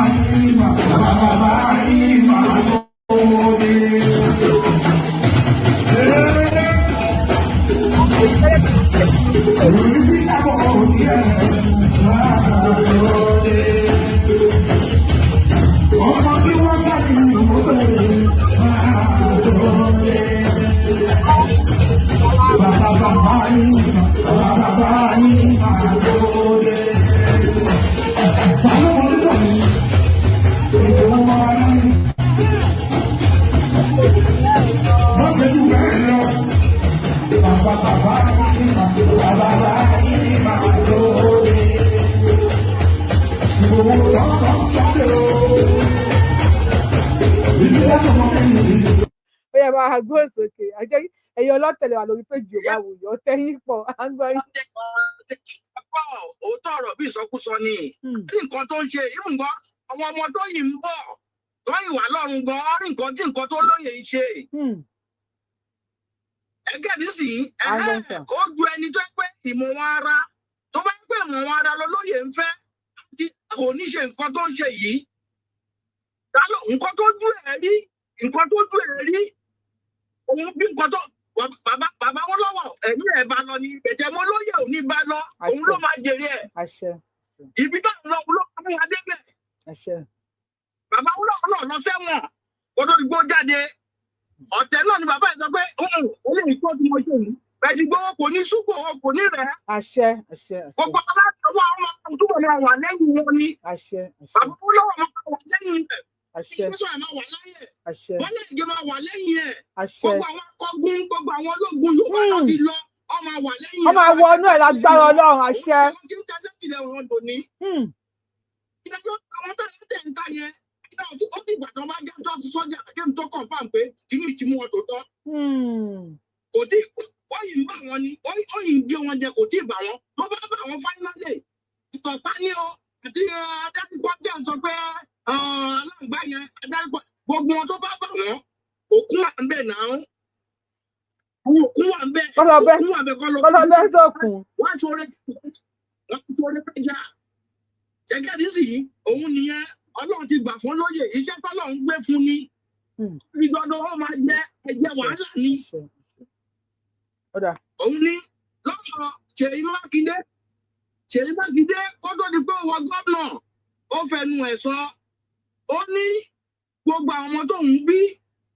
Ó yẹ bá a gbóhùn sókè. Àjẹ́ ẹ̀yin ọlọ́tẹ̀lẹ̀ wà lórí péjì Yorùbá Wuyì, ọ̀tẹ̀ yín pọ̀, à ń gbọ́ yín. Òótọ́ ọ̀rọ̀ bí ìsọkúsọ ni. Ní nǹkan tó ń ṣe yìí, nǹkan àwọn ọmọ tó yìí ń bọ̀ tó yìí wà lọ́run gan-an rí nǹkan tí nǹkan tó lóye ń ṣe. Ẹgẹ́ nísìnyí, ó ju ẹni tó pé ìmọ̀ wọn ara, tó bá ń pè ìmọ̀ wọn ara lọ lóye ń fẹ́ àti kò ní ṣe nǹkan tó ń ṣe yìí. Nǹkan tó ju ẹ̀ rí, nǹkan tó ju ẹ̀ rí òun bí nǹkan tó bàbá wọn lọ́wọ́ ẹ̀mí ẹ̀ bá lọ ni bẹ̀tẹ̀ mọ́ lóye ò ní bá lọ, òun ló máa jèrè ẹ̀. Ibi tó ń lọ, òun ló máa mú wa débẹ̀. Bàbá wọn lọ́wọ́ náà lọ sẹ́wọ̀n kó tó di gbó jáde. Ọ̀tẹ̀ náà ni bàbá yìí sọ pé òun eléyìí tó ti mọ ṣe yìí bẹ̀ẹ́dì gbówó kò ní súgbò kò ní rẹ̀. Àṣẹ, àṣẹ, àṣẹ. Gbogbo aláṣẹ àwọn ọmọ túbọ̀ máa wà lẹ́yìn wọn ni. Àṣẹ, àṣẹ. Bàbá wọn lọ́wọ́ máa wà lẹ́yìn rẹ̀. Ìgbésọ̀ ẹ̀ máa wà láyẹ̀. Àṣẹ. Wọ́n lè gé máa wà lẹ́yìn ẹ̀. Àṣẹ. Gbogbo àwọn akọgun, gbogbo àwọn ológun Yorùbá láti lọ, ọ máa wà lẹ́yìn. Wọ́n máa wọnú ẹ̀ lágbára Ọlọ́run, àṣẹ. Òun ti ń ta lẹ́kìlẹ̀ wọn dòní. Àwọn tó ń tẹ̀ ń ta yẹn, ó ti gbà tán bá jẹ́ tó sọ́jà kí n tó confirm pé inú ìtì mú wọn tó tọ́. Kò tí ó yìí ń bà wọn ni, ó yìí ń gé wọn jẹ, kò tí ì bà wọn. Tó bá bà wọn finally, tọ̀pá ní o àti adáríkọ́ jẹ́ sọ pé aláǹgbá yẹn adáríkọ́ gbogbo wọn tó bá bà wọn, òkun wà ń bẹ̀ náà. Òkun wà ń bẹ̀. Òkun wà ń bẹ̀ kọ́ lọ. Kọ́lọ́ bẹ́ sókun. Wọ́n aṣọ orí, wọ́n aṣọ orí fẹ́ jà. Gẹ́gẹ́ nísìnyí, òun nìyẹn. Ọlọ́run ti gbà fún lóye, iṣẹ́ tọ́lọ́run gbé fún ni. Ibi dandan ó máa jẹ ẹ̀jẹ̀ wàhálà ni. Òun ni lọ́sọ̀ Ṣèyí Mákindé. Ṣèyí Mákindé kó tó di pé ó wọ gómìnà, Ó fẹnu ẹ̀ sọ, ó ní gbogbo àwọn ọmọ tóun bí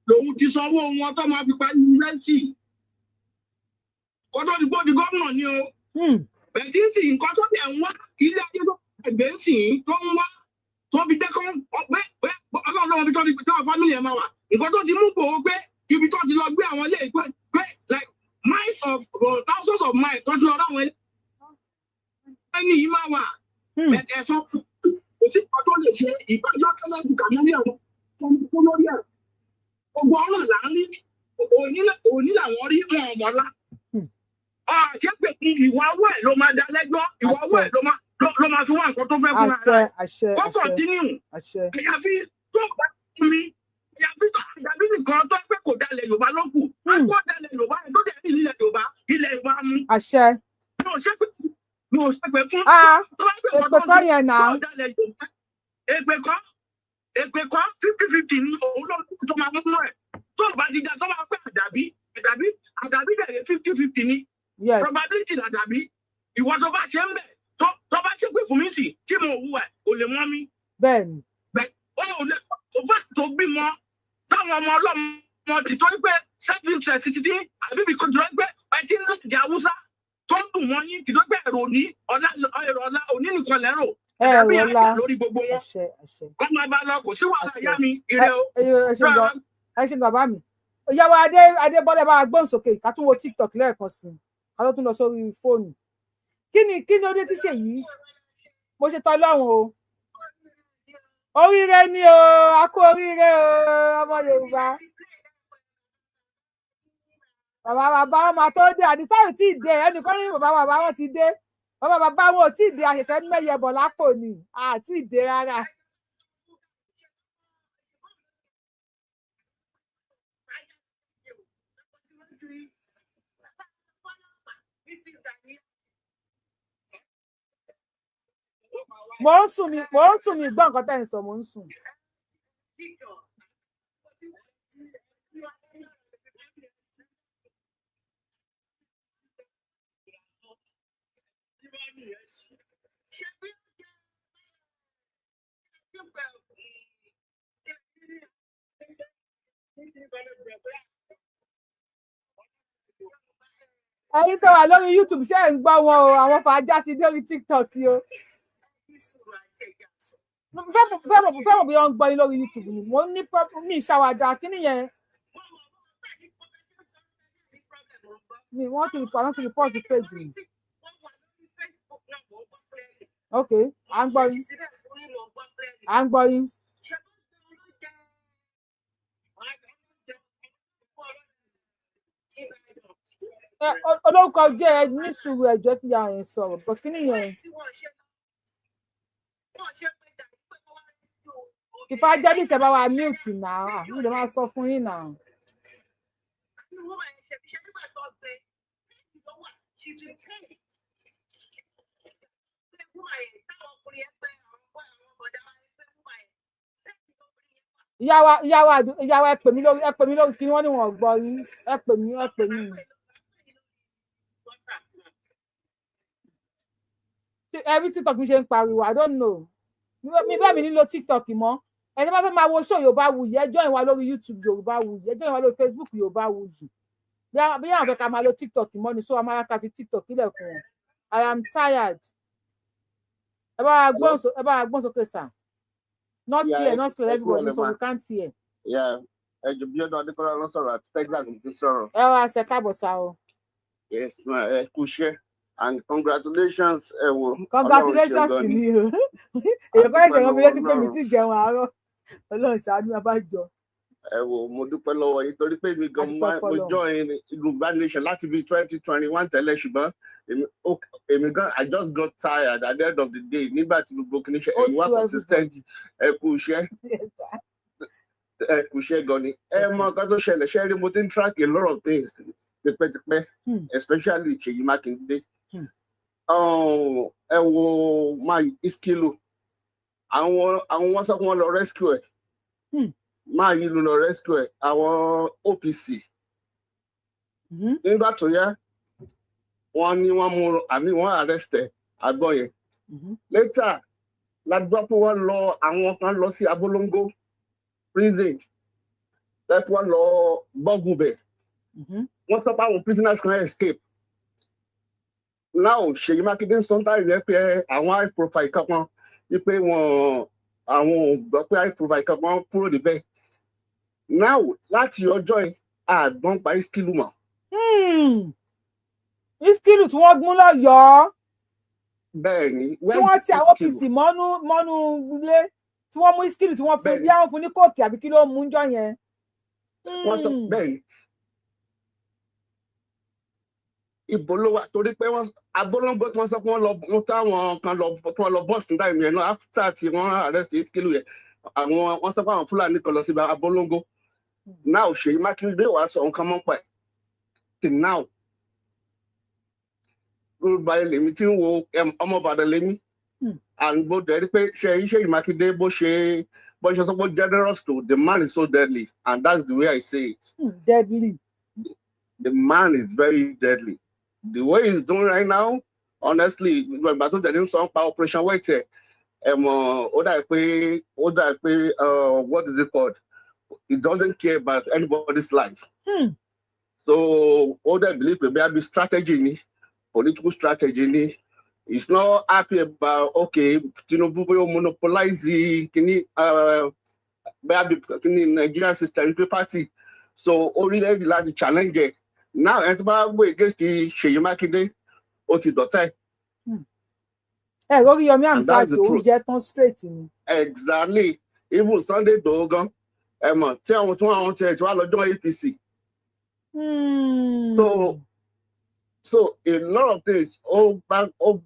lòun ti sanwó wọn tó máa fi parí yunifásitì kó tó di gbódi gómìnà ni o. Bẹ̀tí sì nǹkan tó tẹ̀ ń wá ilé ayé tó gbé ń sìn tó ń wá tó fi dé kán pé pé ọlọ́run lọ́wọ́ bí tó ti táwọn family ẹ̀ máa wà, nǹkan tó ti mú bò ó pé ibi tó ti lọ gbé àwọn ilé pé pé like miles of thousands of miles tó ti lọ ráwọn ilé ẹni yìí máa wà. Ẹ̀sán kò sí nǹkan tó lè ṣe ìbájọ́ tẹ́lẹ̀ ju kàmílì àwọn tó ń kú lórí ẹ̀. Gbogbo ọ̀nà là ń rí, òní làwọn rí wọn ọ̀mọ́lá. Ṣé pé ìwà ọwọ́ ẹ̀ ló máa dá lẹ́jọ́, ìwà ọwọ́ ẹ̀ ló máa fi wá nǹkan tó fẹ́ fúnra rẹ̀. Kó kọ̀ntínú. Àyàfi tó bá mi, àyàfi tó àyàfi nìkan tó pé kò dalẹ̀ Yorùbá ló kù. Kó dalẹ̀ Yorùbá tó dẹ̀ ní ilẹ̀ Yorùbá, ilẹ̀ Yorùbá mú. Mi ò ṣe pé mi ò ṣe pé fún tó bá pè Èpè kọ́ yẹn náà. Tó dalẹ̀ Yorùbá. Èpè kọ́ 50-50 ni òun ló tó máa mú ẹ̀. Tó bá ti da tó bá pẹ́ àdàbí àdàbí àdàbí dẹ̀rẹ̀ 50-50 ni. Probability làdàbí. Ìwọ tó bá ṣe ń bẹ̀ tó bá ṣe pé fún mi sì tí mo hùwà kò lè mọ́ mi. Bẹ́ẹ̀ni. Bẹ́ẹ̀ ó lè tó bá tó bímọ táwọn ọmọ ọlọ́mọ ti torí pé self interest títí àbí bí kò jọ pé ẹ ti ń lè Haúsá tó ń dùn wọ́n yín ti tó pé èrò ní ọ̀la, èrò ọ̀la òní nìkan lẹ́rò. Ẹ Àdàbí rọlá. àjà lórí gbogbo wọn. Kọ́ máa bá lọ, kò sí wàhálà ìyá mi, ire o. Ẹ ṣe gan, ẹ ṣe gan bàbá mi. Ìyàwó Adé Adébọ́lá, bá wa gbóhùn sókè ká tún wo TikTok lẹ́ẹ̀kan sí i, ká tó tún lọ sórí fóònù. Kí ni ó dé tí ṣèyí mo ṣe tọ́ lọ́rùn o? Oríire ni o, a kú oríire o, ọmọ Yorùbá. Bàbá bàbá wọn máa tó dé, àdìsá ò tí ì dé. Ẹnìkan ní bàbá bàbá wọn ti dé, bàbá bàbá wọn ò tí ì dé, àṣẹ̀ṣẹ̀ mẹ́yẹ bọ̀ lápò ni, àti ì dé rárá. Mò ń sùn mi, mò ń sùn, mi gbọ́ nǹkan tẹ́ ń sọ, mò ń sùn. Ẹ̀yin tó wà lórí YouTube, ṣé ẹ̀ ń gbọ́ wọn o? Àwọn fàájà ti dé orí TikTok yìí o. Fẹ́ mọ̀ bí wọ́n ń gbọ́ yín lórí YouTube ni mo ní mi ìṣàwàdà kíní yẹn mi, wọ́n ti report page mi. Ok, à ń gbọ́ yín, à ń gbọ́ yín. Ẹ olórúkọ jẹ́, ẹ ní sùúrù, ẹjọ́ tí ìyá yẹn sọ̀rọ̀, but kíní yẹn ìfàjẹ́ bí tẹ́ bá wa mute náà, mi lè máa sọ fún yín náà. Ìyá wa, ìyá wa, ìyá wa, ẹ pè mí lórí, ẹ pè mí lórí kí wọ́n ní wọn ò gbọ́ yín. Ẹ pè mí, ẹ pè mí. Every TikTok mi ṣe ń pariwo, I don't know. Mi bẹ́ẹ̀ mi nílò TikTok mọ́. Ẹni bá fẹ́ máa wo show Yorùbá Wuyì, ẹ join wa lórí YouTube Yorùbá Wuyì, ẹ join wa lórí Facebook Yorùbá Wuyì. Bí àwọn fẹ́ ká máa lo TikTok mọ́ ni, so amára fi TikTok sílẹ̀ fún wọn. I am tired. Ẹ bá wa gbóhùn sókè sà. Not clear, not clear, everybody, so we can't hear. Yeah, ẹ jọ̀ọ́, Bíọ́dún Adékọ́lá ló sọ̀rọ̀ àti Texas ló ti sọ̀rọ̀. Ẹ wá ṣe, káàbọ̀ sá o. Yes ma, ẹ kú iṣẹ́ and congratulations, ẹ wo. Congratulations ni o. Èèyàn kọ́ ẹ̀ṣẹ̀ rán mi létí pé mi ti jẹun àárọ̀. Ọlọ́run ṣàánú, abájọ. Ẹ wo, mo dúpẹ́ lọ́wọ́ yín torí pé mi gan mo join Yorùbá Nation láti bí 2021 tẹ́lẹ̀, ṣùgbọ́n èmi gan, I just got tired at the end of the day nígbà tí gbogbo kìíní ṣe. Ẹ̀yin wá consistent, ẹ kú iṣẹ́, ẹ kú iṣẹ́ gan ni. Ẹ mọ nǹkan tó ṣẹlẹ̀, ṣe rí, mo ti ń track a lot of things tipẹ́tipẹ́, especially Ṣèyí Mákindé. Ẹ wo máa Iskilu, àwọn wọn sọ pé wọn lọ rescue ẹ, máa yí lu lọ rescue ẹ, àwọn OPC. Nígbà tó yá, wọn ní wọn mú àmì wọn arrest ẹ, àgbọn yẹn. Later La gbọ́ pé wọ́n lọ, àwọn kan lọ sí Abolongo prison, lẹ́pẹ́ wọ́n lọ gbọ́gun bẹ̀. Wọ́n sọ pé àwọn prisoners kan escape. Now, Ṣèyí Mákindé ń sọ táyì rẹ pé àwọn high profile kankan, wípé wọn àwọn ò gbọ́ pé high profile kankan kúrò níbẹ̀. Now, láti ọjọ́ yẹn, àgbọn parí skill mọ́. Iskilu tí wọ́n gún lọ́yọ̀ọ́? Bẹ́ẹ̀ ni. Tí wọ́n ti àwọn OPC mọ́nú mọ́nú ilé, tí wọ́n mú Iskilu, tí wọ́n fún bí àwọn fún ní coke àbí kí ló mú jọ yẹn. Wọ́n sọ bẹ́ẹ̀ ni. Ibo ló wà? Torí pé wọ́n Abolongo tí wọ́n sọ pé wọ́n lọ, wọ́n táwọn kan lọ, tí wọ́n lọ bọ́ọ̀sì nígbà yẹn náà, after tí wọ́n arrest Iskilu yẹn, àwọn wọ́n sọ pé àwọn Fúlàní kan lọ sí Abolongo. Now, Ṣèyí Mákindé wàá sọ nǹkan mọ́ pa ẹ̀ till now. Yorùbá lèmi tí ń wo, ọmọ Ìbàdàn lèmi, and bó dẹ̀ rí pé ṣe Ṣèyí Mákindé bó ṣe sọ pé generous to, the man is so deadly, and that's the way I say it. Deadly. The man is very deadly. The way he's doing right now, honestly, ìgbà tó tẹ̀lé ń sọ pa Operation Wait ẹ̀, ẹ̀ mọ̀, ó dà pé what is it called, he doesn't care about anybody's life. So ó dẹ̀ believe pé bí strategy ni, political strategy ni. He's not happy about, okay, Tinubu bóyá ó monopolize kini, bóyá bí kini Nigerian system pé party, so orílẹ̀-èdè láti challenge ẹ̀. Now, ẹni tó bá gbé against Ṣèyí Mákindé, ó ti dọ̀tá ẹ̀. Ẹ lórí Yomi Hamzat, oúnjẹ tán straight ni. Exactly. Even Sunday Igboho gan, ẹ mọ̀ tí àwọn tí wọ́n ti ẹ̀ tí wọ́n lọ join APC. So a lot of things, ó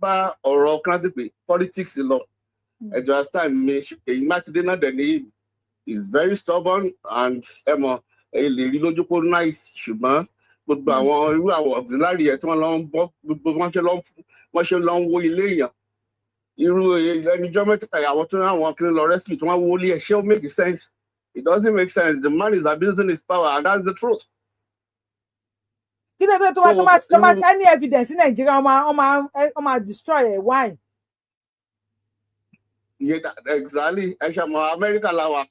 bá ọ̀rọ̀ kan ti pè politics lọ. Ẹjọ́ time mi, Ṣèyí Mákindé náà dẹ̀ ní is very stubborn, and ẹ mọ̀, ẹ lè rí lójú kó nice, ṣùgbọ́n gbogbo àwọn irú àwọn auxiliary ẹ̀ tí wọ́n lọ ń bọ́, gbogbo wọ́n ṣe lọ ń wó ilé èèyàn, irú ẹnijọ́ mẹ́ta, àwọn tó ń àwọn kiri lọ rescue tí wọ́n wó ilé ẹ̀, ṣé ó make sense? It doesn't make sense. The man is abusing his power, and that's the truth. Kí ló dé tó bá any evidence ní Nàìjíríà, wọ́n máa destroy ẹ̀? Why? Yeah, exactly. Ẹ ṣe mọ Amẹ́ríkà la wà,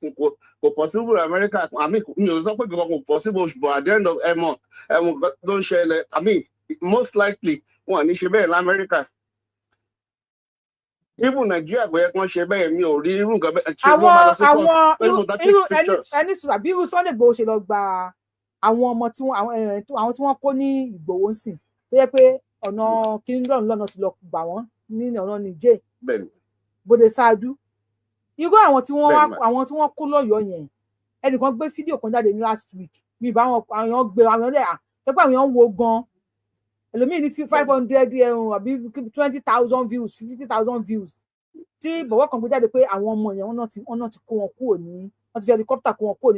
kò possible Amẹ́ríkà. I mean, mi ò sọ pé kò possible, but at the end of ẹ mọ tó ń ṣẹlẹ̀, I mean, most likely wọn ò ní ṣe bẹ́ẹ̀ lamẹ́ríkà. Even Nàìjíríà, kò yẹ kí wọ́n ṣe bẹ́ẹ̀. Mi ò rí irú nǹkan bẹ́ẹ̀. Àwọn irú ẹni sùn àbí irú Sunday Igboho ṣe lọ gba àwọn ọmọ tí wọ́n àwọn tí wọ́n kó ní Ìgbòho ń sìn, tó yẹ pé ọ̀nà kingdom lọ́nà ti lọ gbà wọ́n ní ọ̀nà Niger bóde ṣáájú, irú àwọn tí wọ́n wá, àwọn tí wọ́n kó lọ́yọ̀ọ́ yẹn, ẹnìkan gbé fídíò kan jáde ní last week. Mi bá wọn, àwọn èèyàn gbé, àwọn èèyàn dẹ̀ pẹ́pẹ́, àwọn èèyàn ń wo gan. Ẹlòmíì ní 500 àbí 20,000 views, 50,000 views, tí bọ̀wọ́ kan gbé jáde pé àwọn ọmọ yẹn, wọ́n náà ti kó wọn kúrò ní, wọ́n ti fi helicopter kó wọn kúrò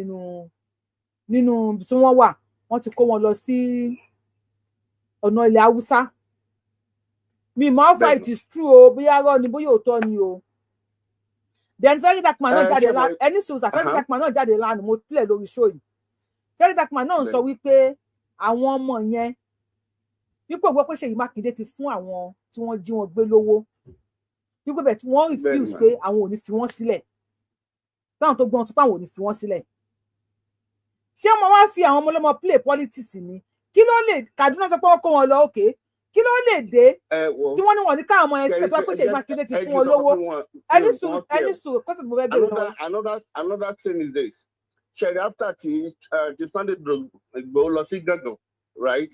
nínú ibi tí wọ́n wà, wọ́n ti kó wọn lọ sí ọ̀nà ilẹ̀ Haúsá. Mi mọ̀ how far it is true o, bóyá rọ́ ni, bóyá òótọ́ ni o. Then Very Dark Man náà jáde ẹni sùn, Very Dark Man náà jáde lánàá, mo pílẹ̀ lórí show yìí. Very Dark Man náà sọ wípé àwọn ọmọ yẹn, wípé ògbọ́ pé Ṣèyí Mákindé ti fún àwọn tí wọ́n jí wọn gbé lówó, wípé bẹ́ẹ̀ tí wọ́n refuse pé àwọn ò ní fi wọ́n sílẹ̀, táwọn tó gbọ́n tó pé àwọn ò ní fi wọ́n sílẹ̀. Ṣé wọ́n wá fi àwọn ọmọ ọlọ́mọ play politics ni? Kí ló lè Kaduna sọ pé wọ́n kó wọn lọ òkè? Kí ló lè dé tí wọ́n ní wọ́n ní káwọn ọmọ yẹn sílẹ̀, tó wá pé Ṣèyí Mákindé ti fún wọn lówó? Ẹni sùn, ẹni sùn, kọ́sì mo fẹ́ bẹ̀rẹ̀ náà. Another thing is this, ṣẹ̀rí, after ti Sunday Igboho lọ sí Gangan, right?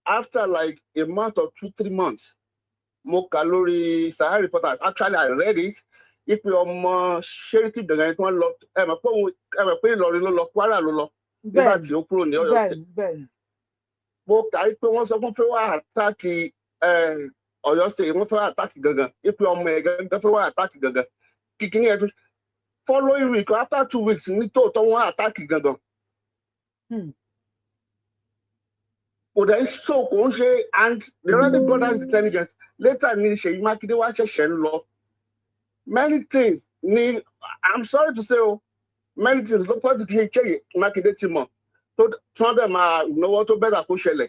After like a month or 2-3 months, mo kà lórí Sahara Reporters, actually I read it, ipe ọmọ Ṣẹ́ríkì Gangan tí wọ́n lọ, ẹ mọ̀ pé Ìlọrin ló lọ, Kwara ló lọ nígbà tí ó kúrò ní Ọ̀yọ́ State. Mo kà á pé wọ́n sọ fún fẹ́ wá attack Ọ̀yọ́ State, wọ́n fẹ́ wá attack Gangan, ipe ọmọ ẹ̀ gangan fẹ́ wá attack Gangan kíkíní ẹ̀ tó following week, after 2 weeks, ní tòótọ́ wọ́n attack Gangan. Kò dẹ̀ so kò ń ṣe, and they already got that intelligence later ní Ṣèyí Mákindé wá ṣẹ̀ṣẹ̀ ń lọ. Many things ní, I'm sorry to say o, many things ló pọ̀ jù kí Ṣèyí Mákindé ti mọ̀ tó tí wọ́n dẹ̀ máa náwó tó bẹ́ẹ̀ kó ṣẹlẹ̀.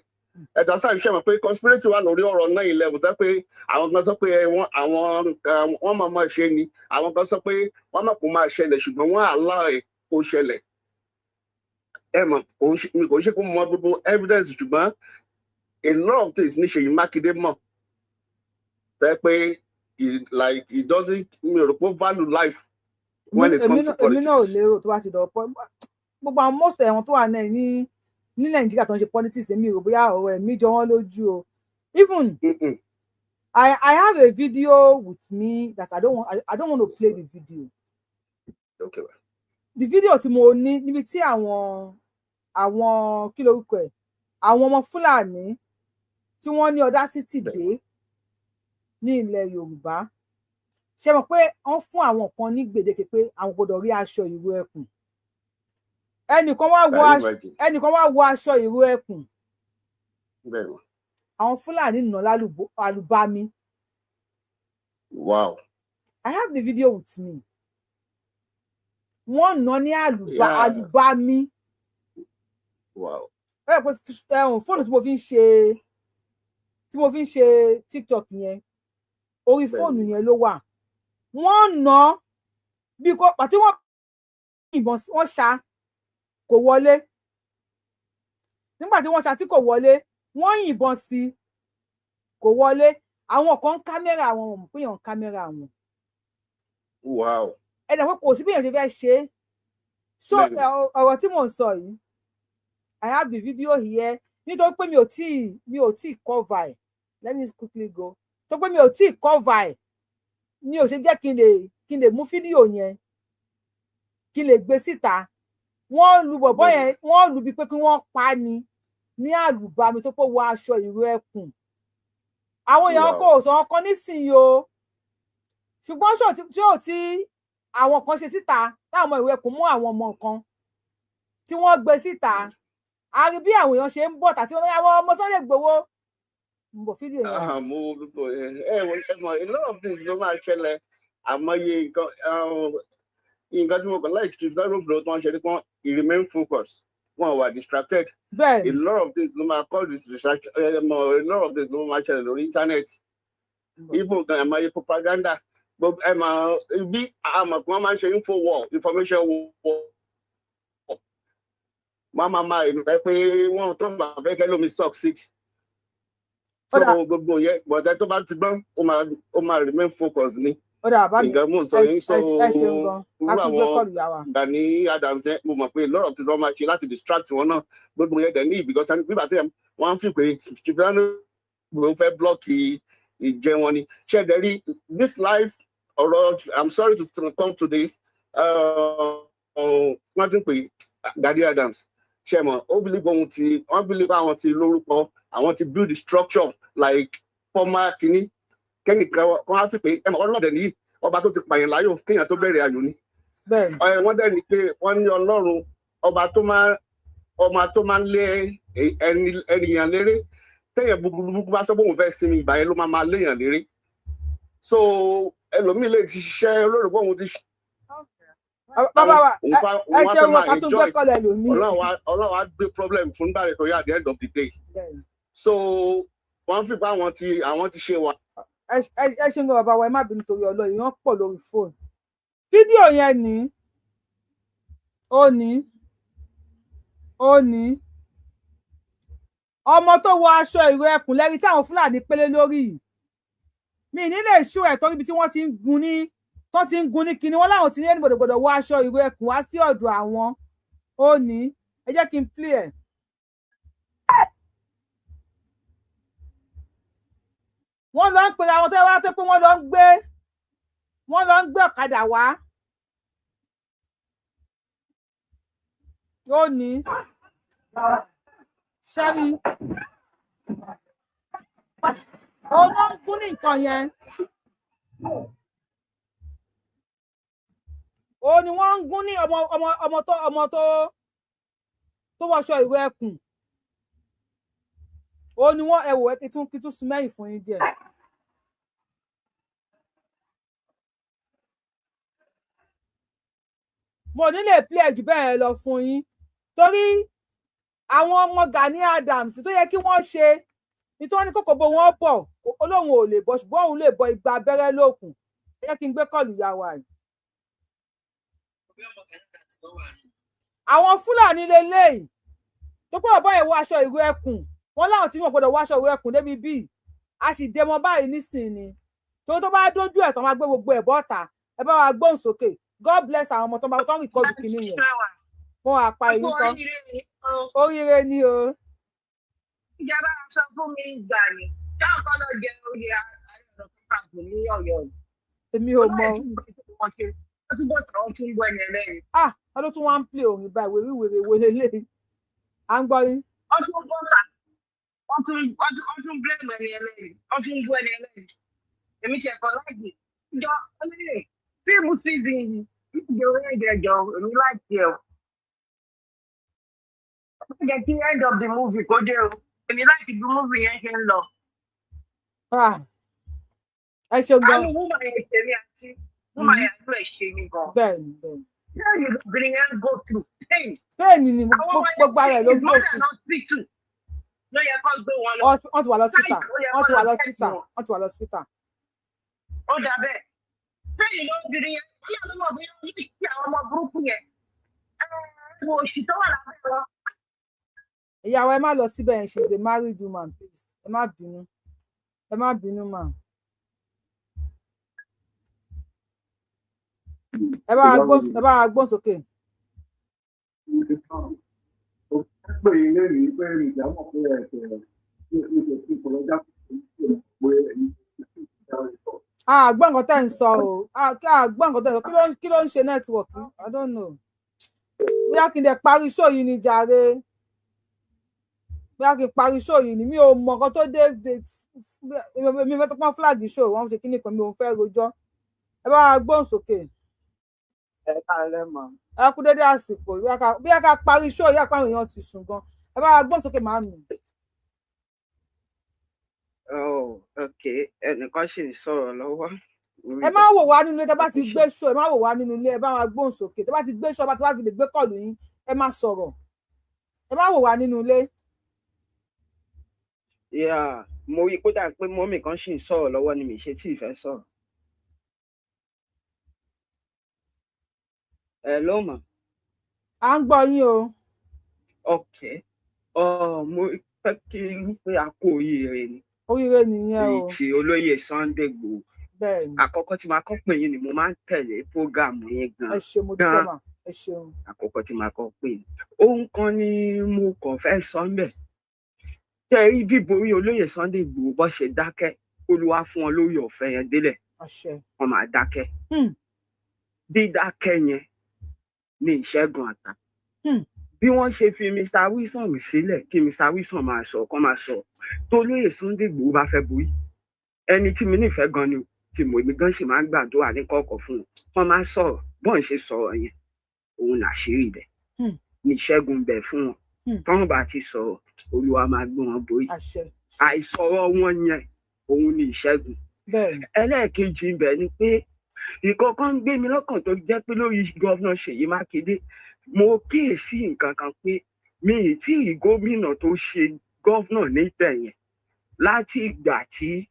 Ẹ̀dá sáà ṣe mọ̀ pé conspiracy wà lórí ọ̀rọ̀ 9/11, tó pé àwọn kan sọ pé wọ́n àwọn wọ́n máa máa ṣe ni, àwọn kan sọ pé wọ́n máa kó máa ṣẹlẹ̀, ṣùgbọ́n wọ́n allow ẹ̀ kó ṣẹlẹ̀. Ẹ mọ̀, mi kò ṣe kó mọ gbogbo evidence, ṣùgbọ́n a lot of things ní Ṣèyí Mákindé mọ̀ tẹ́ pé like he doesn't, mi ò rò pé ó value life when it Èmi comes to èmi náà ò politics. lérò tó bá ti dọ̀ pọ̀ gbogbo àwọn most ẹ̀wọ̀n tó wà náà ní Nàìjíríà tó ń ṣe politics, èmi rò bóyá ọ̀rọ̀ ẹ̀mí jọ wọ́n lójú o. Even I have a video with me that I don't want to play the video. Okay. The video tí mo ní níbi tí àwọn kí lorúkọ ẹ̀, àwọn ọmọ Fúlàní tí wọ́n ní audacity dé ní ilẹ̀ Yorùbá, ṣe mọ̀ pé wọ́n fún àwọn kan ní gbèdéke pé àwọn gbọ́dọ̀ rí aṣọ ìró ẹkùn. Ẹnìkan wá wọ Can you aṣọ imagine? Ẹnìkan wá wọ aṣọ ìró ẹkùn. Bẹ́ẹ̀ ni. Àwọn Fúlàní nà àlùbami. I have the video with me. Wọ́n nà ní àlùbami. Ẹ pé ẹhùn fóònù tí mo fi ń ṣe TikTok yẹn, orí fóònù yẹn ló wà. Wọ́n nà bí kò pàtí wọ́n yìnbọn wọ́n ṣá kò wọlé. Nígbà tí wọ́n ṣá tí kò wọlé, wọ́n yìnbọn sí kò wọlé. Àwọn kan ń kámẹ́rà àwọn, ò mọ̀ pé èèyàn ń kámẹ́rà wọn. Ẹ dẹ̀ pé kò sí bí èèyàn ṣe fẹ́ ṣe é. So ọ̀rọ̀ tí mò ń sọ yìí, I have the video here, nítorí pé mi ò tíì cover ẹ̀. Let me quickly go. Tó pé mi ò tíì cover ẹ̀ mi ò ṣe jẹ́ kí n lè mú fídíò yẹn, kí n lè gbé síta. Wọ́n lu bọ̀bọ́ yẹn, wọ́n lu bíi pé kí wọ́n pa á ni ní àlùbami tó pọ̀, wọ aṣọ ìró ẹkùn. Àwọn èèyàn kò sọ wọn kan nísìnyí o, ṣùgbọ́n ṣó tí ò tí àwọn kan ṣe síta, táwọn ọmọ ìró ẹkùn mú àwọn ọmọ kan tí wọ́n gbé síta, a rí bí àwọn èèyàn ṣe ń bọ̀ tàbí wọ́n ní àwọn ọmọ Sunday Igboho ń bọ̀ fídíò yẹn. Ah, mo gbogbo ẹ mọ̀, a lot of things ló máa ṣẹlẹ̀. Àmọye nǹkan, nǹkan tí mo kàn like to zero flow tó ń ṣe ni pé he remain focused, wọn wà distracted. A lot of things ló máa call this distraction. Ẹ mọ̀, a lot of things ló máa ṣẹlẹ̀ lórí internet, even gan àmọye propaganda gbogbo. Ẹ mọ̀ bí àmọ̀ pé wọ́n máa ń ṣe info war, information war. Wọ́n máa ẹ pé wọ́n tó bá fẹ́ kẹ́ lómi succeed. Ó dà. So gbogbo yẹn, bọ̀dẹ́ tó bá ti gbọ́n, ó máa remain focused ni. Ó dà bá mi. Nǹkan mò ń sọ yín sọ. Ẹ ṣeun gan. Ká Irú tún gbé àwọn kọlù yà wá. Gani Adams yẹn, mo mọ̀ pé lọ́rọ̀ tí wọ́n máa ṣe láti distract wọn náà, gbogbo yẹn dẹ̀ ní, because nígbà tí wọ́n ń fi pé Chief ló fẹ́ block ìjẹ wọn ni. Ṣé ẹ dẹ̀ rí this life ọ̀rọ̀, I'm sorry to come to this, wọ́n ti ń pè Gani Adams, ṣe mọ̀, ó believe ohun ti wọ́n believe àwọn ti lórúkọ, àwọn ti build the structure like former kínní kẹ́nìkan kan á fi pé ẹ mọ̀ ọlọ́dẹ nìyí, ọba tó ti pààyàn láyò kéèyàn tó bẹ̀rẹ̀ ayò ni. Wọ́n dẹ̀ ní pé wọ́n ní Ọlọ́run ọba tó máa ń lé ẹni ènìyàn léré, téèyàn búburú bá sọ pé òun fẹ́ sinmi, ìgbà yẹn ló máa léèyàn léré. So ẹlòmíì lè ti ṣiṣẹ́ olóòrò pé òun ti ṣe Bàbá wa, òun ẹ fa ẹ òun wá fẹ́ ṣeun. máa Ká tún gbé enjoy. kọlù ẹlòmíì. Ọlọ́run á gbé problem fún nígbà tó yá at the end of the day. So wọ́n fi pa àwọn ti ṣe wà. Ẹ ṣeun gan, bàbá wa. Ẹ má bínú torí Ọlọ́run, èèyàn pọ̀ lórí fóònù. Fídíò yẹn ní ó ní ọmọ tó wọ aṣọ ìró ẹkùn lẹ́rí tí àwọn Fúlàní pélé lórí yìí. Mi ní lè ṣó ẹ̀ torí ibi tí wọ́n ti ń gun ní tó ti ń gun ní kinní wọn láwọn ti ní ẹni gbọ́dọ̀ wọ aṣọ ìró ẹkùn wá sí ọ̀dọ̀ àwọn. Ó ní ẹ jẹ́ kí n play ẹ̀. Wọ́n lọ ń pera àwọn tó wá tó pé wọ́n lọ ń gbé ọ̀kadà wá. Ó ní ṣẹ́rí òun ló ń gún ní nǹkan yẹn, òun ni wọ́n ń gún ní ọmọ tó wọṣọ ìró ẹkùn. Òun ni wọ́n ẹ wò ẹ kí tún sún mẹ́yìn fún yín díẹ̀. Mo ní lè play jù bẹ́ẹ̀ lọ fún yín torí Àwọn ọmọ Gani Adams tó yẹ kí wọ́n ṣe ní tí wọ́n ní kókò bó wọn bọ̀, olóhùn ò lè bọ̀, ṣùgbọ́n òun lè bọ igba abẹ́rẹ́ lókun. Ẹ jẹ́ kí n gbé call ìyá wa yìí. Àwọn Fúlàní leléyìí tó pé ọ̀bọ yẹn wọ aṣọ ìró ẹkùn, wọn láwọn tí wọn gbọ́dọ̀ wọ aṣọ ìró ẹkùn débi bíi a sì dé mọ báyìí nísìnyí tó tó bá dójú ẹ̀ tán máa gbé gbogbo ẹ̀ bọ́ta. Ẹ bá wa gbóhùn sókè. God bless àwọn ọmọ tó ń bá tó ń record kìíní yẹn. Wọn àpa èyí tán, oríire ni o. Ìjọba sọ fún mi gbà ní táwọn kan lọ jẹ oyè Ààrẹ Ọ̀nà Kakanfò ní Ọ̀yọ́ yìí. Èmi ò mọ. Wọ́n tún bọ̀ tán, wọ́n tún bọ̀ ẹni ẹlẹ́rìí. Ah, wọ́n ló tún wá ń play orin báyìí, wèrè wèrè wèrè lélẹ̀. À ń gbọ́ yín. Wọ́n tún bọ̀ tà, wọ́n tún blame ẹni ẹlẹ́rìí, wọ́n tún bú ẹni ẹlẹ́rìí. Èmi ti ẹ̀kọ́ láìpẹ́ jọ olóyè fíìmù season yìí ìgbé orí ìjẹjọ èmi láìpẹ́ ẹ̀ o. Ó jẹ́ kí end of the movie kó dé o. Èmi láti bí movie yẹn ṣe ń lọ. Ẹ ṣeun gan. Àánú woman yẹn ṣe mí, àti woman yẹn àánú ẹ̀ ṣe mí gan. Bẹ́ẹ̀ni, bẹ́ẹ̀ni. Ṣé obìnrin yẹn go through pain? Bẹ́ẹ̀ni ni, gbogbo ara ẹ̀ ló go through. Hospital ló yẹ kó gbé wọn lọ. Wọ́n ti wà lọ́sítà, wọ́n ti wà lọ́sítà, wọ́n ti wà lọ́sítà. Ó dà bẹ́ẹ̀. Bẹ́ẹ̀ni ló obìnrin yẹn, ó yà ló mọ̀ bóyá ó ní kí àwọn ọmọ burúkú yẹn. Ẹ wo òṣì tó wà lábẹ́ wọn. Ìyàwó, ẹ má lọ síbẹ̀ yẹn. She is a married woman, please. Ẹ má bínú, ẹ má bínú mà. Ẹ bá wa gbóhùn sókè. Pè é lẹ́rìí pé ìjà mọ̀ pé ẹ̀sẹ̀ ní ìkọlọ́jà pé ẹ̀yìn. Àgbọ̀n nǹkan tẹ́ ń sọ o, àgbọ̀n nǹkan tẹ́ ń sọ. Kí ló ń ṣe network? I don't know. Bóyá kí n dẹ̀ parí show yìí ni jàre, bóyá kí n parí show yìí ni. Mi ò mọ nǹkan tó dé. Mi fẹ́ tó pọ́n flag show wọ́n ṣe kíní kan, mi ò fẹ́ rojọ́. Ẹ bá wa gbóhùn sókè. Ẹ káalẹ́ mọ́. Ẹ kú dédé àsìkò. Bóyá ká parí show yìí, àpá àwọn èèyàn ti sùn gan. Ẹ bá wa gbóhùn sókè, màámi. Oh, okay, ẹnìkan ṣì ń sọ̀rọ̀ lọ́wọ́. Ẹ má wò wá nínú ilé. Tẹ bá ti gbé show, ẹ má wò wá nínú ilé. Ẹ bá wa gbóhùn sókè. Tẹ bá ti gbé show, bá ti wá fi lè gbé call yín, ẹ má sọ̀rọ̀. Ẹ má wò wá nínú ilé. Yeah, mo rí kódà pé mummy kan ṣì ń sọ̀rọ̀ lọ́wọ́ ni mi ṣe tí ì fẹ́ sọ̀rọ̀. Ẹ ló mọ̀. À ń gbọ́ yín o. Okay, mo fẹ́ kí n pé a kú oríire ni. Oríire nìyẹn o. Ti olóyè Sunday Igboho. Bẹ́ẹ̀ni. Àkọ́kọ́ tí màá kọ́ pè yín ni mo máa ń tẹ̀lé program yín gan. Ẹ ṣé, mo dúpẹ́ mà, ẹ ṣeun. Àkọ́kọ́ tí màá kọ́ pè yín. Ohun kan ni mo kàn fẹ́ sọ ń bẹ̀. Tẹ́ rí bíborí olóyè Sunday Igboho bọ́ ṣe dákẹ́, Olúwa fún wọn lórí ọ̀fẹ́ yẹn délẹ̀. Àṣẹ. Wọ́n máa dákẹ́. Dídákẹ́ yẹn ní ìṣẹ́gun àtà. Bí wọ́n ṣe fi Mr Wilson sílẹ̀ kí Mr Wilson máa sọ kọ́ máa sọ tó, olóyè Sunday Igboho bá fẹ́ borí, ẹni tí mi nífẹ̀ẹ́ gan ni o, tí mo èmi gan sì máa ń gbàdúrà ní kọ̀ọ̀kan fún un, wọ́n máa ń sọ̀rọ̀ bọ́n ṣe sọ̀rọ̀ yẹn, òun làṣírí ibẹ̀ ní ìṣẹ́gun bẹ̀ fún wọn. Tọ́wọ́n bá ti sọ̀rọ̀, Olúwa máa gbé wọn borí. Àìsọ̀rọ̀ wọn yẹn, òun ni ìṣẹ́gun. Ẹlẹ́ẹ̀kejì ibẹ̀ ni pé ìkọ̀kan ń gbé mi lọ́kàn tó jẹ́ pé lórí governor Ṣèyí Mákindé, mo kíyèsí nǹkan kan pé mi ì tí ì gómìnà tó ṣe governor níbẹ̀ yẹn láti ìgbà tí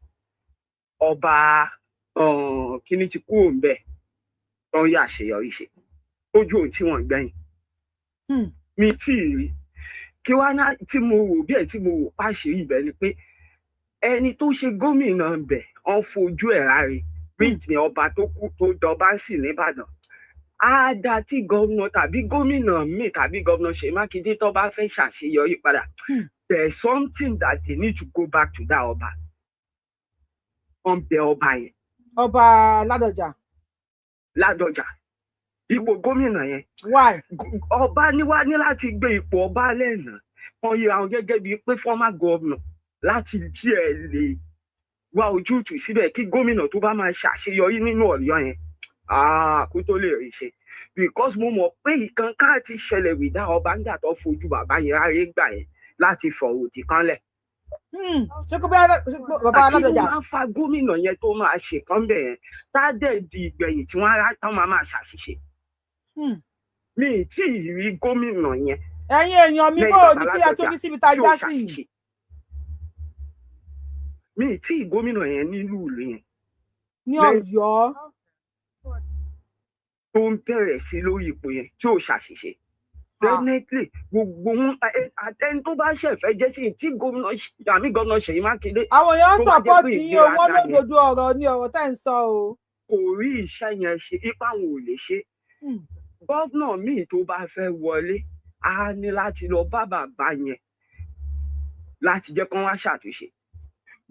ọba kíní ti kúrò ńbẹ̀ tó ń yà àṣeyọrí ṣe ojú òun tí wọ́n gbẹ̀yìn, mi tí ì rí. Kí wá ná tí mo rò bí ẹ̀ tí mo rò pàṣírí ibẹ̀ ni pé ẹni tó ṣe gómìnà ibẹ̀, wọ́n fojú ẹ̀ ráre bíjì ọba tó kú tó dọba sí nìbàdàn. Á dá tí gómìnà tàbí gómìnà míì tàbí gómìnà Ṣèyí Mákindé tó bá fẹ́ ṣàṣeyọrí padà, there is something that they need to go back to that ọba, wọ́n bẹ ọba yẹn. Ọba Ládọjà. Ládọjà, ipò gómìnà yẹn. Why? Ọba ní wá ní láti gbé ipò ọba lẹ́nà, wọ́n yíra wọn gẹ́gẹ́ bíi pé former governor láti tiẹ̀ lè wá ojútùú síbẹ̀ kí gómìnà tó bá máa ṣàṣeyọrí nínú Ọ̀yọ́ yẹn kó tó lè rí ṣe, because mo mọ̀ pé ìkan ká ti ṣẹlẹ̀ wìdá ọba nígbà tó fojú bàbá yẹn ráyé gbà yẹn láti fọ̀rọ̀ òdì kanlẹ̀. Ṣé kó bẹ́ẹ̀ bàbá Ládọjà. Àti ló máa ń fa gómìnà yẹn tó máa ṣèkan bẹ̀ yẹn tá a dẹ̀ di ìgbẹ̀yìn tí wọ́n á tán máa máa ṣàṣìṣe. Mi ì tí ì rí gómìnà yẹn. Ẹ̀yin èèyàn mi, lẹ́yìn bó o bàbá ní kí a tó Ládọjà ní síbi tá a tí ò já sí yìí. ṣàṣìṣe, mi ì tí ì gómìnà yẹn nílùú ìlú yẹn Ní lẹ́yìn Ọ̀yọ́. tó ń bẹ̀rẹ̀ sí lórí ipò yẹn tí ò ṣàṣìṣe. Definitely, gbogbo wọn, àtẹni tó bá ṣẹ̀fẹ̀ jẹ́ sí tí gómìnà àmì gómìnà Ṣèyí Mákindé Àwọn èèyàn ń tó bá jẹ́ pé support yín o, wọ́n ìgbéraga yẹn lódodo ọ̀rọ̀ ní ọ̀rọ̀ tẹ́ ń sọ o. kò rí iṣẹ́ yẹn ṣe, ipa wọn ò lè ṣe. Gómìnà míì tó bá fẹ́ wọlé á ní láti lọ bá bàbá yẹn láti jẹ́ kán wá ṣàtúnṣe.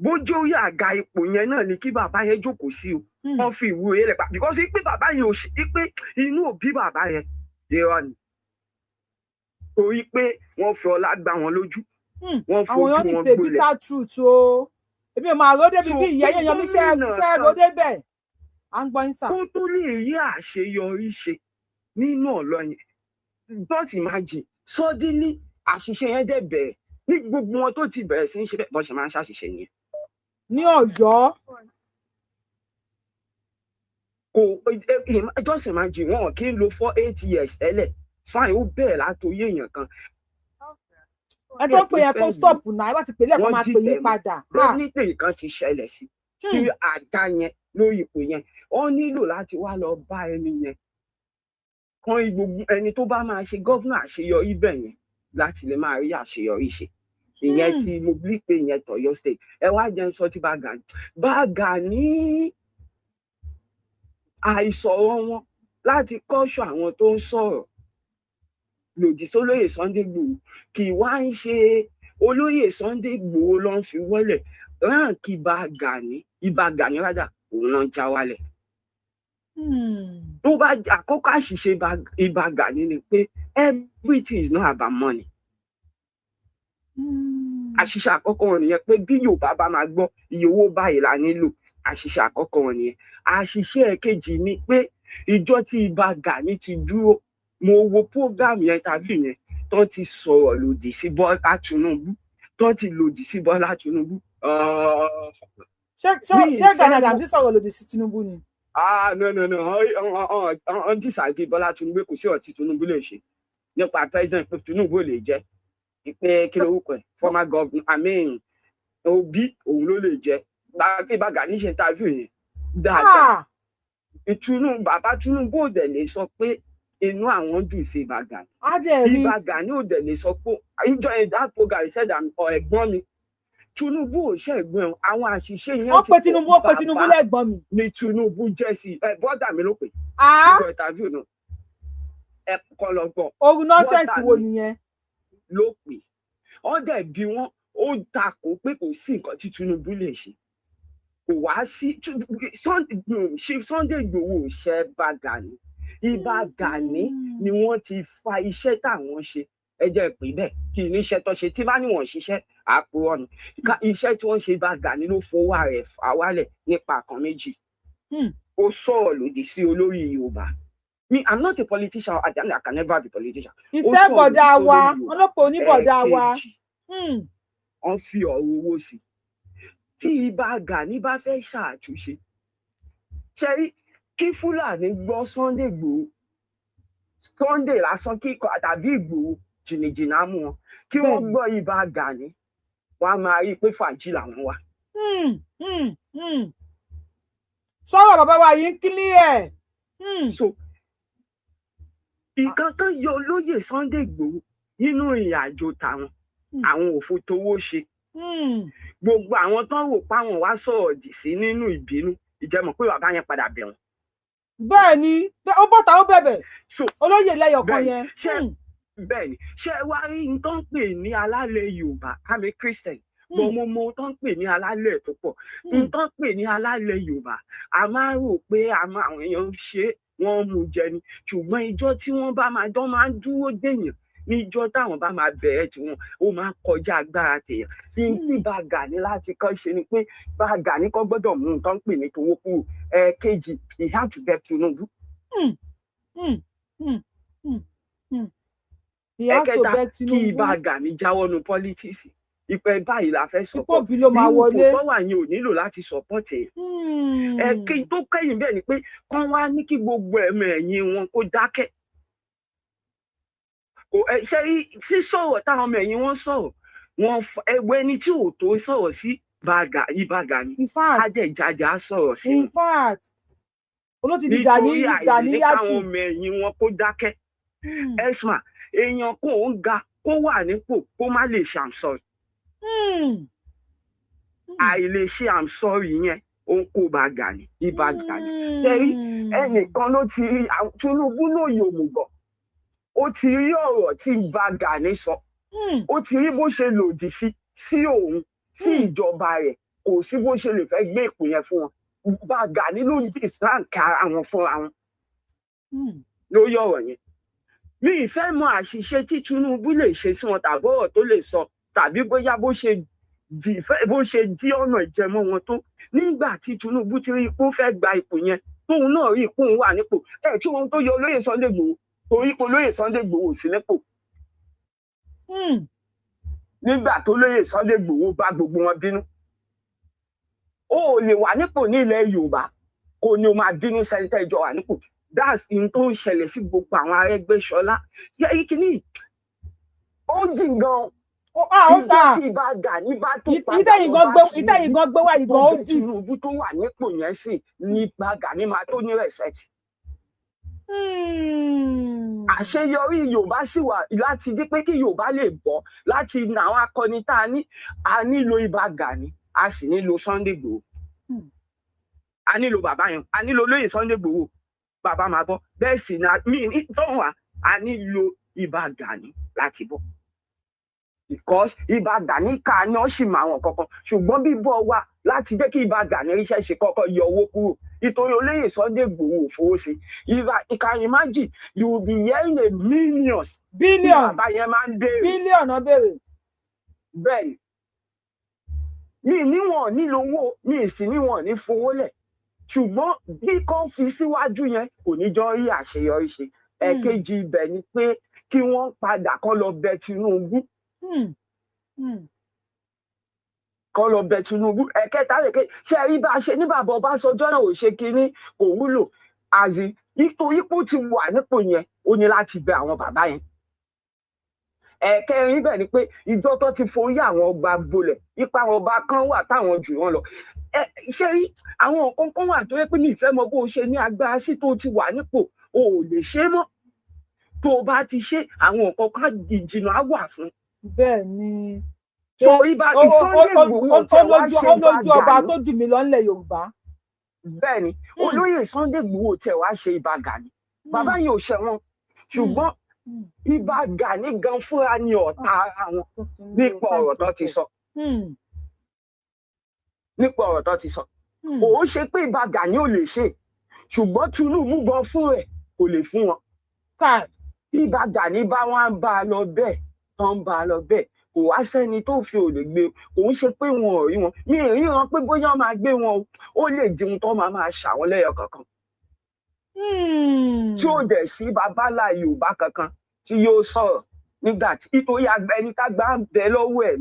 Bójú orí àga ipò yẹn náà ni kí bàbá yẹn jókòó sí o, wọ́n fi ìwúre lẹ̀ pa, because pé bàbá yẹn ò ṣe pé inú òbí bàbá yẹn, irọ́ ni, torí pé wọ́n fi ọlá gbá wọn lójú, wọ́n Àwọn fojú èèyàn ní wọn the gbolẹ̀. bitter truth o. Èmi ò máa rò débi So bí kí ìyá èèyàn mi ṣe gómìnà ṣe kan rò débẹ̀. À ń gbọ́ yín sà. kó tó lè rí àṣeyọrí ṣe nínú ọ̀lọ́ yẹn, but imagine suddenly àṣìṣe yẹn dẹ̀ bẹ̀rẹ̀ ní gbogbo wọn tó ti bẹ̀rẹ̀ sí í ṣe bẹ́ẹ̀, bọ́n ṣe máa ń ṣàṣìṣe nìyẹn. Ní Ọ̀yọ́. Kò just imagine, wọn kì í lo 4 8 years tẹ́lẹ̀, fine, ó bẹ̀rẹ̀ látòrí èèyàn kan Ẹ tó pè tó yẹn kó fẹ́ lò stop náà, ẹ bá ti pè lẹ́ẹ̀kan wọ́n máa pè yín dìtẹ̀ mọ́. padà. Definitely, nǹkan ti ṣẹlẹ̀ sí àga yẹn lórí ipò yẹn. Wọ́n nílò láti wá lọ bá ẹni yẹn kan, gbogbo ẹni tó bá máa ṣe governor àṣeyọrí bẹ̀ yẹn láti lè máa rí àṣeyọrí ṣe. Ìyẹn tí mo bí pé ìyẹn tọ̀yọ́ State. Ẹ wá jẹ́ ń sọ tí bá Gani, bá Gani, àìsọ̀rọ̀ wọn láti kọ́ṣọ́ àwọn tó ń sọ̀rọ̀ lòdì sólóyè Sunday Igboho, kì í wá ń ṣe olóyè Sunday Igboho ló ń fi wọlé rank Ìbà Gani, Ìbà Gani rádà, òun náà ń já wálẹ̀. Tó bá àkọ́kọ́ àṣìṣe Ìbà Gani ni pé everything is not about money. Àṣìṣe àkọ́kọ́ wọn nìyẹn, pé bí Yorùbá bá máa gbọ́, iye owó báyìí la nílò. Àṣìṣe àkọ́kọ́ wọn nìyẹn. Àṣìṣe ẹ̀kejì ni pé ìjọ tí Ìbà Gani ti dúró, mo wo program yẹn tàbí yẹn tó ti sọ̀rọ̀ lòdì sí Bọ́lá Tinubu, tó ti lòdì sí Bọ́lá Tinubu. Ṣé ṣé Mi ì ṣé Gani fẹ́ Adams sọ̀rọ̀ lòdì sí Tinubu ni? Ah, no, no, no, ọ̀n disagree Bọ́lá Tinubu, kò sí ọ̀tí Tinubu lè ṣe nípa president pé Tinubu ò lè jẹ́ pé kí lorúkọ ẹ̀, former governor, I mean Obi, òun ló lè jẹ́. Ìbà Gani ṣe interview yẹn dáadáa. Ìtùnú bàbá Tinubu ò dẹ̀ lè sọ pé inú àwọn dùn sí Ìbà Gani. Á dẹ̀ rí. Ìbà Gani ò dẹ̀ lè sọ pé ìjọ yẹn, that program, he said that ẹ̀gbọ́n mi Tinubu ò ṣe ẹ̀gbọ́n ẹ̀, àwọn àṣìṣe yẹn Ó ti pe pọ̀. Tinubu, ó pe Tinubu Bàbá lẹ́gbọ́n mi. ni Tinubu jẹ́ sí ẹ, bọ́dà mi ló pè nígbà interview náà, ẹ kọ́ lọ gbọ́. Oru nonsense Bọ́dà wo mi nìyẹn? ló pè. Wọ́n dẹ̀ bí wọ́n, ó takò pé kò sí nǹkan tí Tinubu lè ṣe, kò wá sí Chief Sunday Igboho ò ṣe Ìbà Gani. Ìbà Gani ni wọ́n ti fa iṣẹ́ táwọn ṣe, ẹ jẹ́ pé bẹ́ẹ̀ kí ní iṣẹ́ tó ṣe tí bá níwọ̀n ṣiṣẹ́ àpò ọ̀nà iṣẹ́ tí wọ́n ṣe. Ìbà Gani ló fọwọ́ rẹ̀ fà wálẹ̀ nípa kan méjì. Ó sọ̀rọ̀ lòdì sí olórí Yorùbá. Me, I'm not a politician. I can never be politician. Ó Ìṣẹ́ sọ̀rọ̀ lòdì bọ̀dá sí wa olórí Yorùbá. Wọn ló pe oníbọ̀dá wa. Ẹ̀ẹ̀kejì, wọ́n fi ọ̀rọ̀ owó sí. Tí Ìbà Gani bá fẹ́ ṣàtúnṣe, ṣe kí Fúlàní gbọ́ Sunday Igboho, Sunday lásán kí tàbí Ìgbòho, jìnnìjìnnà á mú wọn. Kí wọ́n gbọ́ Ìbà Gani, wọ́n á máa rí i pé fàájì làwọn wà. Sọ̀rọ̀ bàbá wa yìí ń clear. So ìkan tán yọ olóyè Sunday Igboho nínú ìrìn àjò tàwọn, àwọn òfò tówó ṣe. Gbogbo àwọn tán rò páwọn wá sọ̀rọ̀ òdì sí nínú ìbínú, ìjẹ́mọ̀ pé bàbá yẹn padà bẹ̀ wọ́n. Bẹ́ẹ̀ ni, ó bọ́ta, ó bẹ̀bẹ̀. So olóyè lẹ́yọ̀kan bẹ́ẹ̀ni yẹn. Ṣé bẹ́ẹ̀ni, ṣé wá rí n tó ń pè ní alálẹ̀ Yorùbá? I'm a Christian, but mo mọ ohun tó ń pè ní alálẹ̀ tó pọ̀. N tó ń pè ní alálẹ̀ Yorùbá, a máa ń rò pé àwọn èèyàn ń ṣe é, wọ́n ń mú jẹ ni, ṣùgbọ́n ìjọ tí wọ́n bá máa dán máa ń dúró dèèyàn níjọ́ táwọn bá máa bẹ̀rẹ̀ tiwọn, ó máa ń kọjá agbára tèèyàn. Ní tí Ìbà Gani láti kọ́ ṣe ni pé Ìbà Gani kọ́ gbọ́dọ̀ mú nǹkan pè ní tówó kúrò. Ẹ̀ẹ̀kejì, he had to beg Tinubu. He has to Ẹ̀kẹta, beg kí Tinubu. Ìbà Gani jáwọ́ nu politics, ìpẹ́ báyìí la fẹ́ Ipò support. bí ló máa Irú ipò wọlé. tó wà yẹn ò nílò láti support ẹ̀. Ẹ̀kejì tó kẹ́yìn bẹ́ẹ̀ ni pé kán wá ní kí gbogbo ẹ̀mọ ẹ̀yìn wọn kó dákẹ́. Kò ẹ ṣe rí sísọ̀rọ̀ táwọn ọmọ ẹ̀yìn wọn sọ̀rọ̀ wọn, ẹwọ ẹni tí ò tó sọ̀rọ̀ sí bàgà Ìbà Gani In fact, ájẹjájà á sọ̀rọ̀ sí in wọn fact, olóòtú di Gani nítorí àìlè ní Ganiyatu. káwọn ọmọ ẹ̀yìn wọn kó dákẹ́. Esma, èèyàn kò ń ga kó wà nípò kó má lè ṣe "I'm sorry". Àìlè ṣe "I'm sorry" yẹn, ó ń kó bá Gani, Ìbà Gani. Ṣe rí, ẹnìkan ló ti rí Tinubu lóye òmùgọ̀, ó ti rí ọ̀rọ̀ tí Ìbà Gani sọ, ó ti rí bó ṣe lòdì sí òun, sí ìjọba rẹ̀. Kò sí bó ṣe lè fẹ́ gbé ìpò yẹn fún wọn. Ìbà Gani ló disrank ara wọn fúnra wọn lórí ọ̀rọ̀ yẹn. Mi ì fẹ́ mọ àṣìṣe tí Tinubu lè ṣe sí wọn tàbí ọ̀rọ̀ tó lè sọ tàbí bóyá bó ṣe dì fẹ́ bó ṣe dí ọ̀nà ìjẹmọ́ wọn tó. Nígbà tí Tinubu ti rí ipò fẹ́ gba ipò yẹn, tóun náà rí ipò òun wà nípò ẹ̀, tí ohun tó yọ olóyè Sunday Igboho, torí pé olóyè Sunday Igboho ò sí nípò nígbà tó lóyè Sunday Igboho bá gbogbo wọn bínú. Ó ò lè wà nípò ní ilẹ̀ Yorùbá kó ní o máa bínú sẹ́ńtẹ́ ìjọ wà nípò. That's in tó ń ṣẹlẹ̀ sí gbogbo àwọn Arẹ́gbẹ́ṣọlá. Yẹ kíní, ó jìn gan. Ó ah, ó Ìjọ ta tí Ìbà Gani bá tó padà ìtẹ̀yìn lọ gan bá gbé ìtẹ̀yìn Tinubu gan gbé wá yìí tó gan, ó jẹ́ dì. Tinubu tó wà nípò yẹn sì ní Ìbà Gani máa tó ní respect. Àṣeyọrí Yorùbá sì wà láti dé pé kí Yorùbá lè bọ́ láti nà àwọn akọni tá a ní. A nílò Ìbà Gani, a sì nílò Sunday Igboho. A nílò bàbá yẹn, a nílò olóyè Sunday Igboho, bàbá máa bọ́. Bẹ́ẹ̀ sì ni mi ní tọ́hún wa, a nílò Ìbà Gani láti bọ́ because Ìbà Gani ká ní ọ́ sì mọ àwọn kankan, ṣùgbọ́n bíbọ̀ wa láti jẹ́ kí Ìbà Gani ríṣẹ́ ṣe, kọ́kọ́ yọ owó kúrò nítorí olóyè Sunday Igboho ò fowó sí. Ìbà, you can imagine, you will be hearing a millions tí Billion. bàbá yẹn máa ń béèrè. Bílíọ̀nù náà béèrè. Bẹ́ẹ̀ ni, mi níwọ̀n nílò owó, mi sì níwọ̀n ní fowó lẹ̀, ṣùgbọ́n bí kan fi síwájú yẹn kò ní jọ rí àṣeyọrí ṣe. Ẹ̀kejì ibẹ̀ ni pé kí wọ́n padà kọ́ lọ bẹ Tinubu, kọ́ lọ bẹ Tinubu. Ẹ̀kẹta rẹ̀ ké ṣe rí bá a ṣe ní bàbá Ọbásanjọ́ náà ò ṣe kinní, kò wúlò àzì nítorí pé ó ti wà nípò yẹn, ó ní láti bẹ àwọn bàbá yẹn. Ẹ̀kẹrin bẹ̀ ni pé ìjọ tó ti forí àwọn ọba gbolẹ̀, ipa àwọn ọba kan wà táwọn jù wọ́n lọ. Ẹ ṣe rí, àwọn nǹkan kan wà tó yẹ pé mi ìfẹ́ mọ bó o ṣe ní agbára sí tó ti wà nípò, o ò lè ṣe é mọ́. Tó o bá ti ṣe àwọn nǹkan kan, ìjìnà á wà fún. Bẹ́ẹ̀ ni. So ibà Sunday Igboho tẹ wá ṣe Ó Ìbà lójú ọba Gani tó jù mí lọ nílẹ̀ Yorùbá. Bẹ́ẹ̀ ni, olóyè Sunday Igboho tẹ wá ṣe Ìbà Gani, bàbá yẹn ò ṣẹ̀wọ̀n, ṣùgbọ́n Ìbà Gani gan fúnra ni ọ̀tá ara wọn nípa ọ̀rọ̀ tó ti sọ, nípa ọ̀rọ̀ tó ti sọ. Òun ṣe pé Ìbà Gani ò lè ṣe, ṣùgbọ́n Tinubu gan fún rẹ̀ kò lè fún wọn. Ìbà Gani bá wọn bá a lọ bẹ́ẹ̀ tó ń bá a lọ bẹ́ẹ̀, kò wá sẹ́ni tó fi òlè gbé. Òun ṣe pé wọn ò rí wọn, mi ì rí wọn pé bóyá wọn máa gbé wọn o, ó lè di ohun tó máa máa ṣàwọn lẹ́yọ kankan tí ó dẹ̀ sí babalá Yorùbá kankan tí yóò sọ̀rọ̀ nígbà tí nítorí ẹni tágbà ń bẹ lọ́wọ́ ẹ̀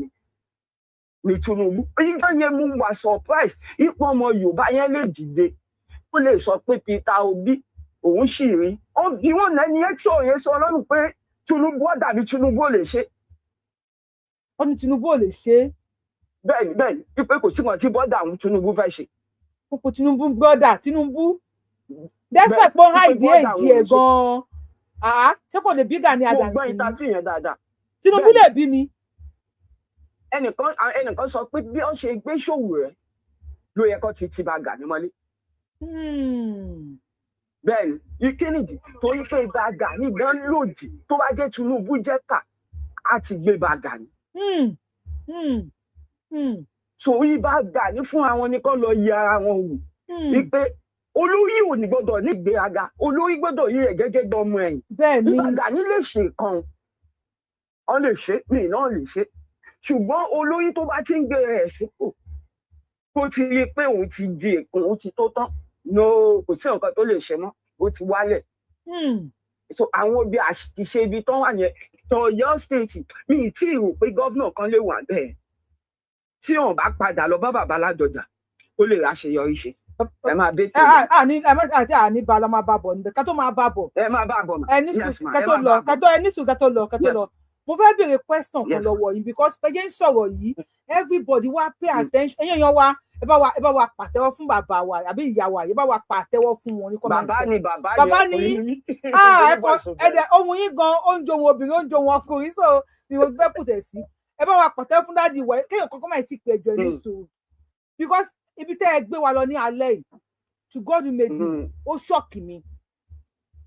ni Tinubu. Ìjọ yẹn mú wa surprise, ipò ọmọ Yorùbá yẹn lè dìde, ó lè sọ pé Peter Obi òun sì rí ó bí wọn lẹni yẹn tí òun yẹn sọ lọ́rùn pé Tinubu ó dàbí Tinubu ò lè ṣe. Ó ní Tinubu ò lè ṣe é. Bẹ́ẹ̀ni, bẹ́ẹ̀ni, wípé kò sí wọn tí bọ́dà àwọn Tinubu fẹ́ ṣe. Kókó Tinubu, brother Tinubu, despite pé ó hide age ẹ̀ gan-an, ṣé kò lè bí Gani Mo Adams gbọ́ ni? Interview yẹn dáadáa. Tinubu lè bí mi. Ẹnìkan sọ pé bí wọ́n ṣe gbé Sowore ló yẹ kó ti bá Gani mọ́lé. Bẹ́ẹ̀ni, ìkínídì torí pé Ìbà Gani gan lòdì, tó bá jẹ́ Tinubu jẹ́ kà á ti gbé Ìbà Gani. So Ìbà Gani fún àwọn ni kó lọ yẹ ara wọn wò wípé olórí ò ní gbọ́dọ̀ ní ìgbéraga, olórí gbọ́dọ̀ yí ẹ gẹ́gẹ́ bí ọmọ ẹ̀yìn. Ìbà Gani lè ṣe nǹkan, ọ lè ṣe mí náà lè ṣe, ṣùgbọ́n olórí tó bá ti ń gbé rẹ̀ sípò, tó ti rí i pé òun ti di èkó, òun ti tó tán, no, kò sí nǹkan tó lè ṣe mọ́, ó ti wálẹ̀. So àwọn ibi àṣìṣe ibi tán wà yẹn tọ̀yọ́ State, mi ì tí ì rò pé governor kan lè wà bẹ́ẹ̀ tí wọn bá padà lọ bá bàbá Ládọjà, ó lè ráṣeyọrí ṣe. Ẹ máa bẹ ẹ tèmi. Àní ẹ má àti àní ba la máa bá bọ̀ níbẹ̀ ká tó máa bá bọ̀. Ẹ máa bá bọ̀ mà. Ẹ ní Yes sùúrù ma, ká ẹ tó máa lọ bá ká bọ̀. tó, ẹ ní sùúrù ká tó lọ, ká tó lọ. Mo fẹ́ béèrè question kan lọ́wọ́ yín, because pẹ̀jẹ́ ń sọ̀rọ̀ yìí, everybody wá pay attention. Ẹ̀yin èèyàn wa, ẹ bá wa pàtẹ́wọ́ fún bàbá wa àbí ìyá wa, ẹ bá wa pàtẹ́wọ́ fún wọn ní comment Bàbá section. ni bàbá ni Bàbá ni ọkùnrin yín. ni mí. Ah, ẹ Oní kọ voice ẹ obìnrin. dẹ ohun yín gan, ó ń jo ohun obìnrin, ó ń jo ohun ọkùnrin, so ni mo fẹ́ pùtẹ̀ sí. Ẹ bá wa pàtẹ́wọ́ fún daddy wa. Kéèyàn kọ́kọ́ máa ti pè jọ ní sùúrù, because ibi tẹ́ ẹ gbé wa lọ ní alẹ́ yìí, to God who made me, ó shock mi.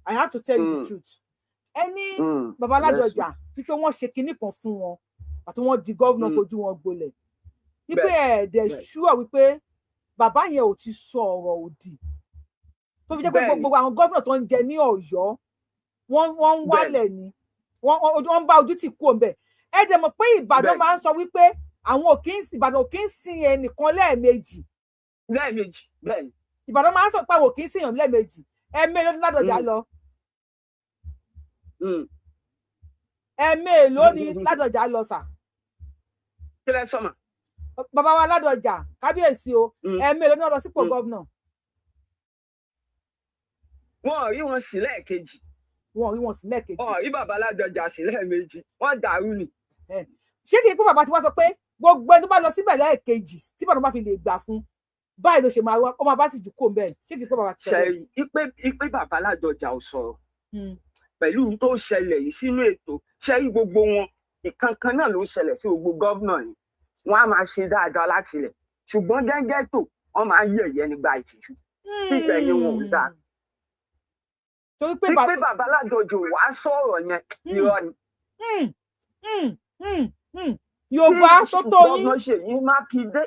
I have to tell you the truth. Ẹni bàbá Yes ma. Ládọjà wípé wọ́n ṣe kinní kan fún wọn àti wọ́n di governor, fojú wọn gbolẹ̀, wípé ẹ̀ẹ́dẹ̀ ṣúọ̀ wípé bàbá yẹn ò ti sọ ọ̀rọ̀ òdì tó fi jẹ́ pé gbogbo àwọn governor tó ń jẹ ní Ọ̀yọ́, wọ́n ń wálẹ̀ ni, wọ́n ń bá ojú tì kú òǹbẹ̀. Ẹ dẹ̀ mọ̀ pé Ìbàdàn máa ń sọ wípé àwọn ò kí ń Ìbàdàn ò kí ń sin ẹnìkan lẹ́ẹ̀mejì. Lẹ́ẹ̀mejì, bẹ́ẹ̀ni. Ìbàdàn máa ń sọ pé àwọn ò kí ń sèèyàn lẹ́ẹ̀mejì. Ẹ̀ẹ́mẹ́rin ló ní Ládọjà lọ. Ẹ̀ẹ́mẹ́rin ní Ládọjà lọ sà? Kí lẹ sọ mà? Bàbá wa Ládọjà, kábíyèsí o, ẹ̀ẹ́mẹ́rin ló ní ọ̀rọ̀ sípò governor? Wọn ò rí wọn sí lẹ́ẹ̀kejì. Wọn ò rí wọn sí lẹ́ẹ̀kejì. Wọn ò rí bàbá Ládọjà sí lẹ́ẹ̀mejì, wọ́n dàrú ni. Ṣé kìí pé bàbá tí wọ́n sọ pé gbogbo ẹni tó bá lọ síbẹ̀ lẹ́ẹ̀kejì, tí bàbá bá fi lè gbà fún báyìí ló ṣe máa wá, ó máa bá tìjú kò ń bẹ́ẹ̀? Ṣé kìí pé bàbá ti sọ bẹ́ẹ̀? Ṣẹ̀rí ipe bàbá Ládọjà ò sọ̀rọ̀ pẹ̀lú ohun tó ṣẹlẹ̀ yìí sínú ètò. Ṣẹ́rí gbogbo wọn, ìkankan náà ló ń ṣẹlẹ̀ sí gbogbo governor yìí. Wọ́n á máa ṣe dáadáa láti ilẹ̀, ṣùgbọ́n gẹ́gẹ́ tó wọ́n máa ń yẹ̀yẹ́ nígbà ìtìjú tí ìgbẹ̀yìn wọn ò dáa. Torí pé pé bàbá Ládọjà ò wá sọ̀rọ̀ yẹn, irọ́ ni. Yorùbá tó tó yín. Gómìnà Ṣèyí Mákindé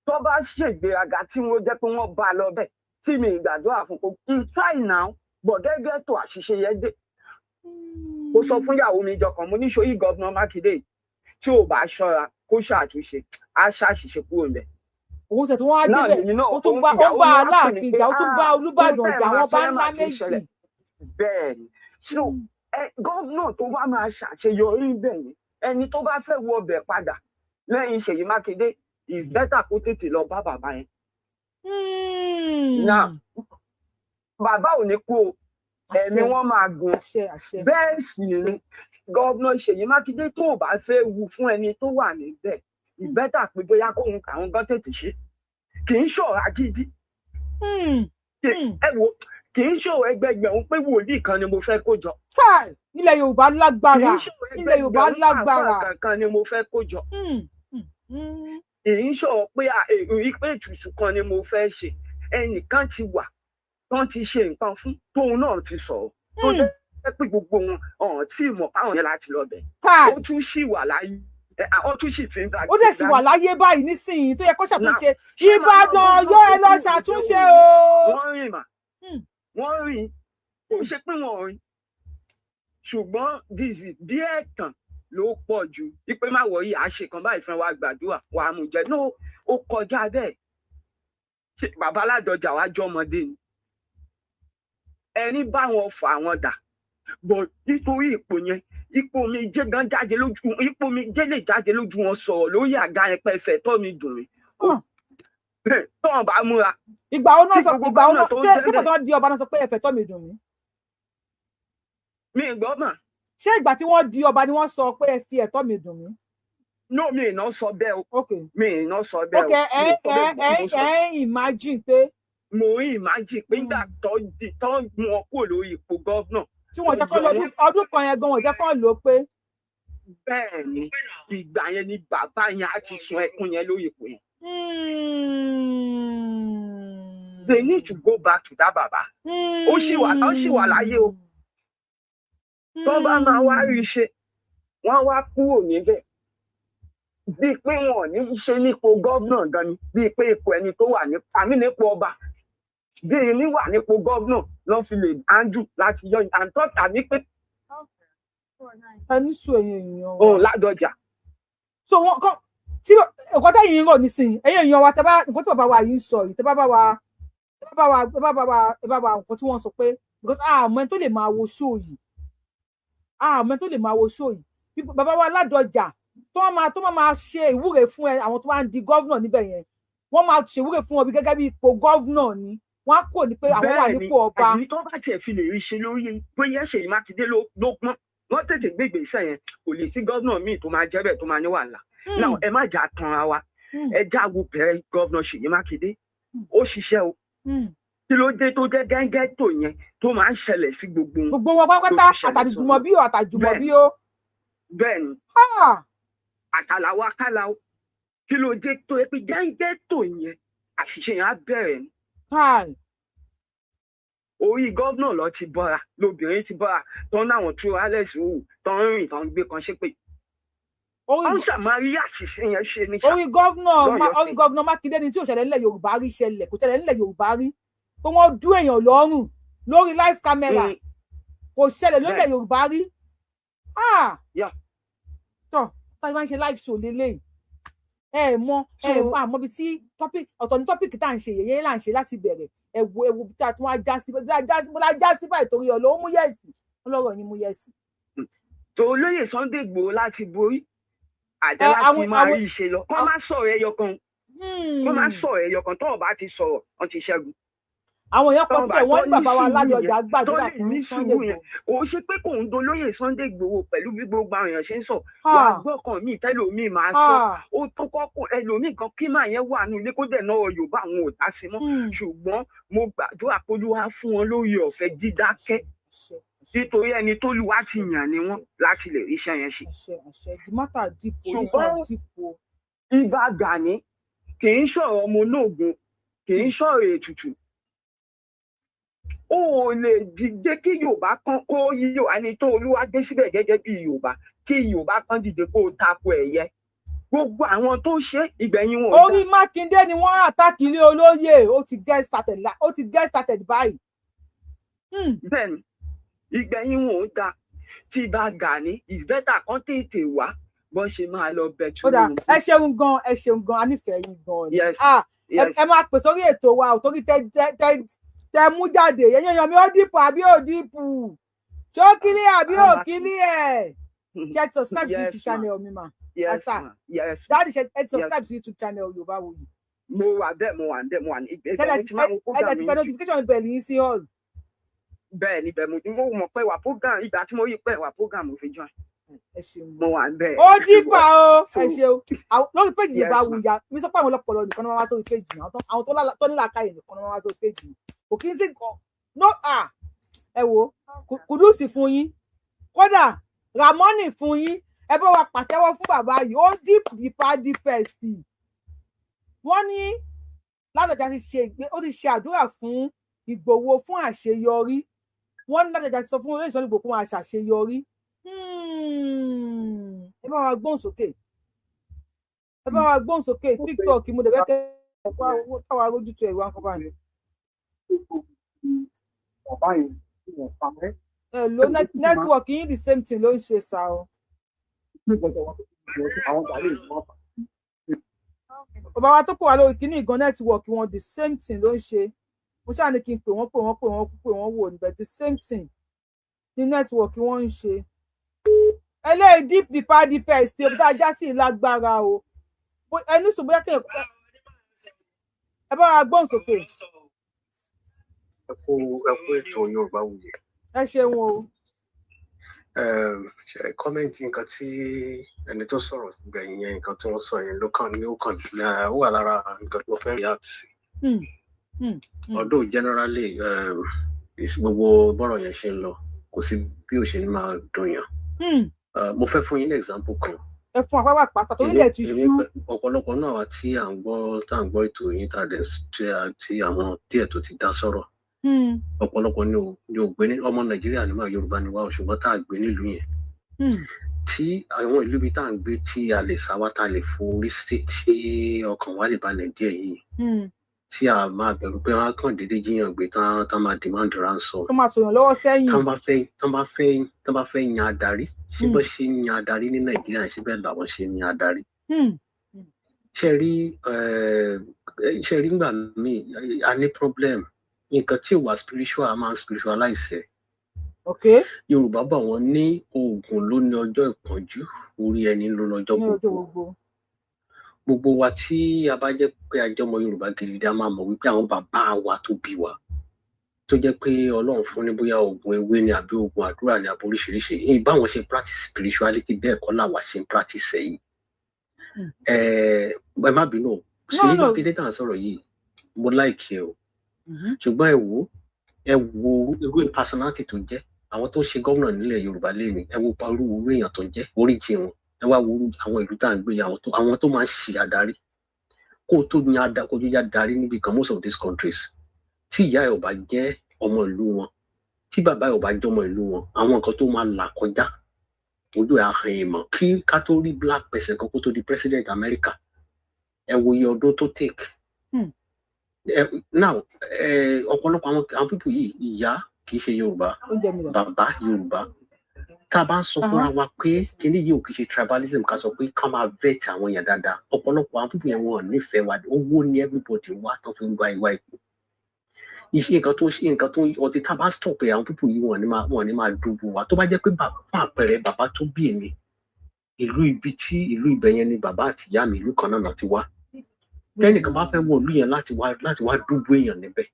tó bá ṣègbéraga tí wọ́n jẹ́ pé wọ́n bá a lọ bẹ́ẹ̀, tí mi ìgbàdúrà fún kó he try now, but gẹ́gẹ́ tó àṣìṣe yẹn dé. Mo sọ fún ìyàwó mi jọ kan, mo ní sọyí gómìnà Mákindé yìí, tí ò bá ṣọ́ra kó ṣàtúnṣe, á ṣàṣìṣe kúrò níbẹ̀. Òun ṣètò wọn á Náà débẹ̀ lèmi náà ó tún bá ó ìyàwó bá mi wá pè mí Aláàfin pé jà, ó tún bá ah Olúbàdàn ohun tẹ́ jà, ẹ̀ máa wọn sọ bá ẹ̀ ńlá máa ti ń méjì. ṣẹlẹ̀ bẹ́ẹ̀ ni. So ẹ gómìnà tó bá máa ṣàṣeyọrí bẹ́ẹ̀ yẹn, ẹni tó bá fẹ́ wọ ọbẹ̀ padà lẹ́yìn Ṣèyí Mákindé, is better kó tètè lọ bá bàbá yẹn. Now bàbá ò ní kú o, ẹ̀mí Àṣẹ. wọn máa gùn. Àṣẹ, àṣẹ. Bẹ́ẹ̀ sì ni gómìnà Ṣèyí Mákindé tó bá fẹ́ wu fún ẹni tó wà níbẹ̀, is better pé bóyá kóun àwọn gan tètè ṣe. Kì í ṣọ̀rọ̀ agídí. Ẹ wo, kì í ṣòro ẹgbẹgbẹ̀rún pé wòlíì kan ni mo fẹ́ kó jọ. Káì, ilẹ̀ Yorùbá Kì lágbára. í ṣòro Ilẹ̀ Yorùbá ẹgbẹgbẹ̀rún lágbára. àáfàá kankan ni mo fẹ́ kó jọ. Kì í ṣòro pé èrò yìí pé ètùtù kan ni mo fẹ́ ṣe. Ẹnìkan ti wà tán ti ṣe nǹkan fún tóun náà ti sọ̀rọ̀ tó jẹ́ pé gbogbo wọn ọ̀hún tí mọ̀ páwọn yẹn láti lọ bẹ̀. Káì. Ó tún ṣì wà láyé, ó tún sì fi ń bá Ó dẹ̀ sì wà láyé báyìí nísìnyí tó yẹ kó ṣàtúnṣe. Ṣé màá Ìbàdàn náà yóò ẹ lọ gómìnà tó kúrò ṣàtúnṣe níbẹ̀ o. Wọ́n rìn mà, wọ́n rìn, kò ṣe pé wọ́n rìn, ṣùgbọ́n this is bí ẹ̀tàn ló pọ̀ jù wípé má wọ̀nyí àṣẹ kan báyìí fún wa, gbàdúrà wàá mú jẹ. No, ó kọjá bẹ́ẹ̀. Ṣé bàbá Ládọjà wá jọmọdé ni? Ẹni bá wọn fà wọn dà bọ̀ nítorí ipò yẹn, ipò mi jẹ́ gan jáde lójú, ipò mi jẹ́ lè jáde lójú wọn sọ̀rọ̀ lórí àga yẹn pé ẹfẹ̀ tọ́ mi dùn mí tọ́wọ́n bá múra. Ìgbà wo náà Tí sọ gbogbo ìgbà wo gómìnà náà tó ń ṣé jẹ́ ṣé bẹ́ẹ̀. pàtó di ọba náà sọ pé ẹ̀fẹ̀ tọ́ mi dùn mí? Mi gbọ́ mà. Ṣé ìgbà tí wọ́n di ọba ni wọ́n sọ pé ẹ fi ẹ̀tọ́ mi dùn mí? No, mi ì náà sọ bẹ́ẹ̀ o. Mi ì náà sọ bẹ́ẹ̀ Ok. o. Ẹ Mi ì sọ ẹ bẹ́ẹ̀, ẹ mo sọ. ẹ imagine pé Mo ń imagine pé nígbà tó di tó ń mú wọn kúrò lórí ipò governor tí wọ́n jẹ́ kó lọ ọdún kan yẹn gan, wọ́n jẹ́ kó lò ó pé Bẹ́ẹ̀ ni, ìgbà yẹn ni bàbá yẹn á ti sun ẹkún yẹn lórí ipò yẹn. They need to go back to that bàbá. Ó sì wà láyé o. Tó bá máa wá rí i ṣe, wọ́n wá kúrò níbẹ̀ bíi pé wọn ò ní í ṣe nípò governor gan ni, bíi pé ipò ẹni tó wà ní àmì nípò ọba, bí ẹni wà nípò governor lọ́n fi lè handle láti yọ àǹtọ́ tàbí pé Ẹ ní sùn, ẹ̀yin èèyàn wa. Òun Ládọjà. So wọn kọ tí nǹkan tẹ́yìn ń rò nísìnyí, ẹ̀yin èèyàn wa, tẹ́ bá nǹkan tí bàbá wa yìí ń sọ yìí, tẹ́ bá bá wa, tẹ́ bá wa, ẹ bá bá wa, ẹ bá wa nǹkan tí wọ́n sọ pé, because àmọ́ ẹni tó lè máa wo show yìí, àmọ́ ẹni tó lè máa wo show yìí. Bí bàbá wa Ládọjà tó máa ṣe ìwúre fún ẹ, àwọn tó bá ń di governor níbẹ̀ yẹn, Wọ́n máa ṣèwúre fún wọn bí gẹ́gẹ́ bí ipò governor ni. Wọ́n á kúrò ní pé àwọn wà Bẹ́ẹ̀ ni. nípò ọba. Àbí tó bá tiẹ̀ fi lè rí ṣe lórí bóyá Ṣèyí Mákindé ló pọ́n, wọ́n tètè gbé ìgbésẹ̀ yẹn, kò lè sí governor míì tó máa jẹ́ bẹ́ẹ̀ tó máa ní wàhálà. Now, ẹ má jà tanra wa. Ẹ já wo bẹ̀rẹ̀ governor Ṣèyí Mákindé, ó ṣiṣẹ́ o. Kí ló dé tó jẹ́ gẹ́gẹ́ tó yẹn tó máa ń ṣẹlẹ̀ sí gbogbo wọn Gbogbo wọn tó pátápátá, fi ṣẹlẹ̀ àtàjùmọ̀bí o, àtàjùmọ̀bí o. Bẹ́ẹ̀ ni. Àtàlàwọ̀ akálà o. Kí ló dé tó yẹ pé gẹ́gẹ́ tó yẹn, àṣìṣe yẹn á bẹ̀rẹ̀ ni? Orí governor lọ ti bọ́ra, lobìnrin ti bọ́ra tó ń láwọn tú alex òwò tó ń rìn, tó ń gbé kan ṣépè. Wọ́n ṣàmárí àṣìṣe yẹn ṣe ní ṣá. Orí governor Lọ́yọ̀ọ́ orí State. Governor Mákindé ni tí ò ṣẹlẹ̀ nílẹ̀ Yorùbá rí, ṣẹlẹ̀, kò ṣẹlẹ̀ nílẹ̀ Yorùbá rí pé wọ́n dú èèyàn lọ́rùn lórí live camera. Kò ṣẹlẹ̀ lórílẹ̀ Yorùbá rí. Ah! Tọ́ táyì máa ń ṣe live show lélẹ́yìí, ẹ mọ ẹ mọ àmọ́ ibi tí topic ọ̀tọ̀ ní, topic tá à ń ṣe yẹ̀yẹ́ là ń ṣe láti bẹ̀rẹ̀. Ẹ wo, ẹ wo bí tá a tún wá já sí, bá já sí, bá já sí báyìí, torí ọ̀lọ́ ó mú yes, ọlọ́rọ̀ yín mú yes. Tó olóyè Sunday Igboho láti borí àjẹ́ láti máa rí ìṣe lọ, kọ́ má sọ̀rọ̀ ẹyọ kan, kọ́ má sọ̀rọ̀ ẹyọ kan. Tọ́ọ̀ bá ti sọ̀rọ̀, wọ́n ti ṣẹ́gun. Àwọn èèyàn pọ̀ Tọ́ọ̀ bá síbẹ̀, wọ́n ní tọ́ bàbá wa ní sùúrù Ládọjà yẹn, gbàdúrà tó lè fún ní Sunday sùúrù yẹn. Igboho. Kò ṣe pé kò ń dolóyè Sunday Igboho pẹ̀lú bí gbogbo àwọn èèyàn ṣe ń sọ. Wà á gbọ́ kan míì tẹ́lòmíì máa sọ. Ó tó kọ́kọ́ ẹlòmíì kan kí máa yẹn wà nínú ilé, kó dẹ̀ náà Yorùbá àwọn ò dá sí mọ́. Ṣùgbọ́n mo gbàdúrà pé Olúwa fún wọn lórí ọ̀fẹ́ dídákẹ́, nítorí ẹni tó lùwá ti yàn ni wọ́n láti lè ríṣẹ́ yẹn ṣe. Àṣẹ, àṣẹ. The matter deep o, this Ṣùgbọ́n one deep o. Ìbà Gani kì í sọ̀rọ̀ ọmọ ológun, kì í sọ̀rọ̀ ètùtù. Ó ò lè dìde kí Yorùbá kan kó yíyọ ẹni tó Olúwa gbé síbẹ̀ gẹ́gẹ́ bí Yorùbá, kí Yorùbá kan dìde kó tako ẹ̀yẹ gbogbo àwọn tó ṣe, ìgbẹ̀yìn wọn ò Orí Mákindé ni wọ́n attack ilé olóyè. Ó ti get started ó ti get started báyìí. Bẹ́ẹ̀ni, ìgbẹ̀yìn wọn ò dáa. Tí Ìbà Gani, it's better kan tètè wá bọ́n ṣe máa lọ bẹ Ó dà, Tinubu. ẹ ṣeun gan, ẹ ṣeun gan, a nífẹ̀ẹ́ yín gan ni. Yes, Ah, yes. ẹ máa pè sórí ètò wa ò, torí tẹ tẹ tẹ tẹ mú jáde yẹn yan mi. Ó deep àbí ó deep? Ṣó clear àbí ó clear? Ṣe ti subscribe sí Yes, YouTube ma. channel mi mà? Yes, Asa. ma. Yes. Daddy, ṣe ẹ ti Yes. subscribe sí YouTube channel Yorùbáwùyí? Mo wà bẹ́ẹ̀, mo wà bẹ́ẹ̀, mo wà ní ibẹ̀. Ṣe Ibẹ̀ mo ti máa ń wo ẹ program ti tẹ yín jù. notification bell yín sí all? Bẹ́ẹ̀ ni, bẹ́ẹ̀ mo mọ̀ pé wà program. Ìgbà tí mo rí pé wà program, mo fi join. Ẹ ṣeun. Mo wà bẹ́ẹ̀. Ó deep o. So Ẹ ṣeun. Lórí péjì Yes, Yorùbá ma. Wuyì, mi sọ pé àwọn ọlọpọlọ nìkan ni wọ́n wá sórí péjì mi. Àwọn tó nílàákàyè nìkan ni wọ́n wá sórí péjì mi. Kò kí n sí nǹkan no. Ah, ẹ wo, kudos fún yín, kódà Ramoni fún yín. Ẹ bá wa pàtẹ́wọ́ fún bàbá yìí. Ó deep, deeper, deepest. Wọ́n ní Ládọjà ti ṣe ìgbé, ó ti ṣe àdúrà fún Ìgbòho fún àṣeyọrí. Wọ́n ní Ládọjà ti sọ fún olóyè Sunday Igboho kó máa ṣàṣeyọrí. Ẹ bá wa gbóhùn sókè, ẹ bá wa gbóhùn sókè. TikTok, mo dẹ̀ fẹ́ kẹ́ ẹ káwa rójútu ẹ̀rọ akọ́bà ni. Bàbá yẹn tí wọ́n pa ẹ́. Ẹ lo network yín, the same thing ló ń ṣe sá o. Àwọn gbàlè ìwọ̀n pa. Bàbá wa tó pè wá lórí kíní ìgan, network wọn, the same thing ló ń ṣe. Mo ṣáà ní kí n pè wọ́n, pè wọ́n, pè wọ́n, pè wọ́n wò níbẹ̀. The same thing ní network wọn ń ṣe. Eléyìí deep, deeper, deepest tí omi tá a já sí lágbára o. Ẹni sùn bóyá kéèyàn ẹ bá wa gbóhùn sókè. Ẹ kú ètò Yorùbá Wuyì. Ẹ ṣeun o. Ṣe comment, nǹkan tí ẹni tó sọ̀rọ̀ gbẹ̀yìn yẹn, nǹkan tí wọ́n sọ yẹn ló kàn ní, ó kàn ó wà lára nǹkan tí mo fẹ́ react sí. Although generally, gbogbo bọ́rọ̀ yẹn ṣe ń lọ, kò sí bí ó ṣe ní máa dùn yàn. Mo fẹ́ fún yín ní example kan. Ẹ fún àpapọ̀ pàtàkì orílẹ̀ ti Èmi ṣú. Ọ̀pọ̀lọpọ̀ náà wa tí à ń gbọ́, tá à ń gbọ́ ètò yín, tá a dẹ̀ tí àwọn díẹ̀ tó ti dá sọ̀rọ̀, ọ̀pọ̀lọpọ̀ ni ò gbé ní ọmọ Nàìjíríà ní máa Yorùbá ni wá o, ṣùgbọ́n tá a gbé nílùú yẹn, tí àwọn ìlú bíi tá à ń gbé, tí a lè sá wá, tá a lè forí sí, tí ọkàn wa lè balẹ̀ díẹ̀ yìí, tí a máa bẹ̀rù pé wọ́n á kàn déédéé jíyàn gbé tán, tán máa demand ransom, Tó máa sòyàn lọ́wọ́ sẹ́yìn. Tán bá fẹ́ yan adarí, ṣé bọ́ ṣe ń yan adarí ní Nàìjíríà, ṣé bẹ́ẹ̀ làwọn ṣe ń yan adarí? Ṣe rí ngbà míì, a ní problem. Nǹkan tí ò wà spiritual, a máa ń spiritualize ẹ̀. Yorùbá bọ̀, wọ́n ní oògùn ló ní ọjọ́ ìpọ́njú, orí ẹni ló lọ́jọ́ Ní ọjọ́ gbogbo. gbogbo. Gbogbo wa tí a bá jẹ́ pé a jẹ́ ọmọ Yorùbá gidi, a máa mọ̀ wípé àwọn bàbá wa tó bí wa, tó jẹ́ pé Ọlọ́run fún ní bóyá oògùn ewé ni àbí oògùn àdúrà ni àbí oríṣiríṣi èyí, báwọn ṣe practice spirituality, bẹ́ẹ̀ kọ́ làwa ṣe ń practice ẹ̀ yìí. Ẹ ẹ má bínú o. No, Ṣèyí no. Mákindé tá à ń sọ̀rọ̀ yìí, mo like ẹ o, ṣùgbọ́n ẹ wò ó, ẹ wo irú personality tó jẹ́. Àwọn tó ń ṣe gómìnà nílẹ̀ Yorùbá lẹ́nu, ẹ wo irú irú èèyàn tó ń jẹ́, oríjì wọn. Ẹ wá wo irú àwọn ìlú tá à ń gbé yìí, àwọn tó máa ń ṣe adarí, kó tó yan kó tó yá darí níbi kan, most of these countries, tí ìyá ẹ ò bá jẹ́ ọmọ ìlú wọn, tí bàbá ẹ ò bá jẹ́ ọmọ ìlú wọn, àwọn nǹkan tó máa là kọjá, ojú ẹ̀ á hàn ìmọ̀. Kí ká tó rí black person kan kó tó di president America, ẹ wo iye ọdún tó take. Now ọ̀pọ̀lọpọ̀ àwọn people yìí, ìyá kì í ṣe Yorùbá, Oúnjẹ mi rà. bàbá Yorùbá. Tá a bá ń sọ fúnra wa pé kíní yìí ò kì í ṣe tribalism, ká sọ pé ká máa vet àwọn èèyàn dáadáa. Ọ̀pọ̀lọpọ̀ àwọn people yẹn, wọn ò nífẹ̀ẹ́ wa. Owó ni everybody wá tó fi ń gba ìwà ipò. Iṣẹ́ nǹkan tó ṣe nǹkan tó ọtí, tá a bá stop ẹ̀, àwọn people yìí, wọn ní máa dúbò wa. Tó bá jẹ́ pé fún àpẹẹrẹ, bàbá tó bí èmi, ìlú ibi tí ìlú ibẹ̀ yẹn ni bàbá àti ìyá mi, ìlú kan náà ti wá, tẹ́nìkan bá fẹ́ wọ ìlú yẹn láti wá dúbò èèyàn níbẹ̀,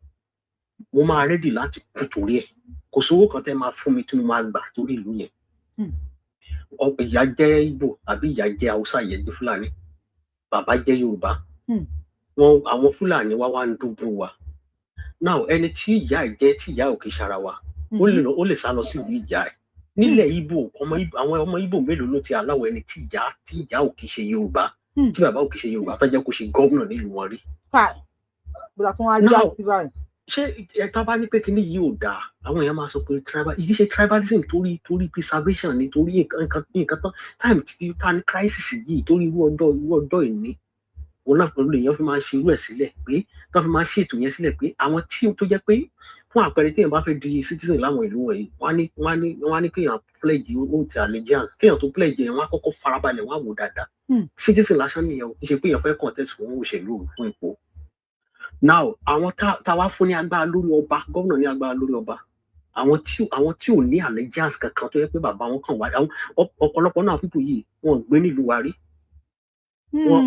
mo máa ready láti kú torí ẹ̀. Kò sówó kan tẹ́ máa fún mi tí mo máa gbà torí ìlú yẹn. Ìyá jẹ́ Ìgbò àbí ìyá jẹ́ Haúsá, ìyá jẹ́ Fúlàní, bàbá jẹ́ Yorùbá. Wọn àwọn Fúlàní wá ń dúbò wa. Now, ẹni tí ìyá ẹ̀ jẹ́, tí ìyá ò kì í ṣara wa, ó lè sá lọ sí ìlú ìyá ẹ̀ nílẹ̀ Ìgbò. Ọmọ Ìgbò, àwọn ọmọ Ìgbò mélòó ló ti aláwọ̀ ẹni tí ìyá ò kì í ṣe Yorùbá, tí bàbá ò kì í ṣe Yorùbá, tó jẹ́ kó ṣe gómìnà nílùú wọn rí? Káì, bóyá tí wọ́n á já Now, sí báyìí. ṣé ẹ tá bá ní pé kíní yìí ò dáa, àwọn èèyàn máa sọ pé tribal yìí ṣe tribalism torí preservation ni, torí nǹkan tán time tí tá ní crisis yìí, torí irú ọjọ́ ìní òun náà pẹ̀lú èèyàn fi máa ń ṣe irú ẹ̀ sílẹ̀, pé tó fi máa ń ṣètò yẹn sílẹ̀, pé àwọn tí tó jẹ́ pé, fún àpẹẹrẹ, téèyàn bá fẹ́ di citizen láwọn ìlú wọ̀nyí, wọ́n á ní kéèyàn pledge oath allegiance. Kéèyàn tó pledge yẹn, wọ́n á kọ́kọ́ farabalẹ̀, wọ́n á wò dáadáa. Citizen lásán nìyẹn o, kì í ṣe pé èèyàn fẹ́ contest fún òṣèlú, fún ipò. Now, àwọn tá wá fún ní agbára lórí ọba, gómìnà ní agbára lórí ọba, àwọn tí ò ní allegiance kankan, tó yẹ pé bàbá wọn kàn wá, àwọn ọ̀pọ̀lọpọ̀ náà people yìí, wọn ò gbé nílùú wa rí. Wọn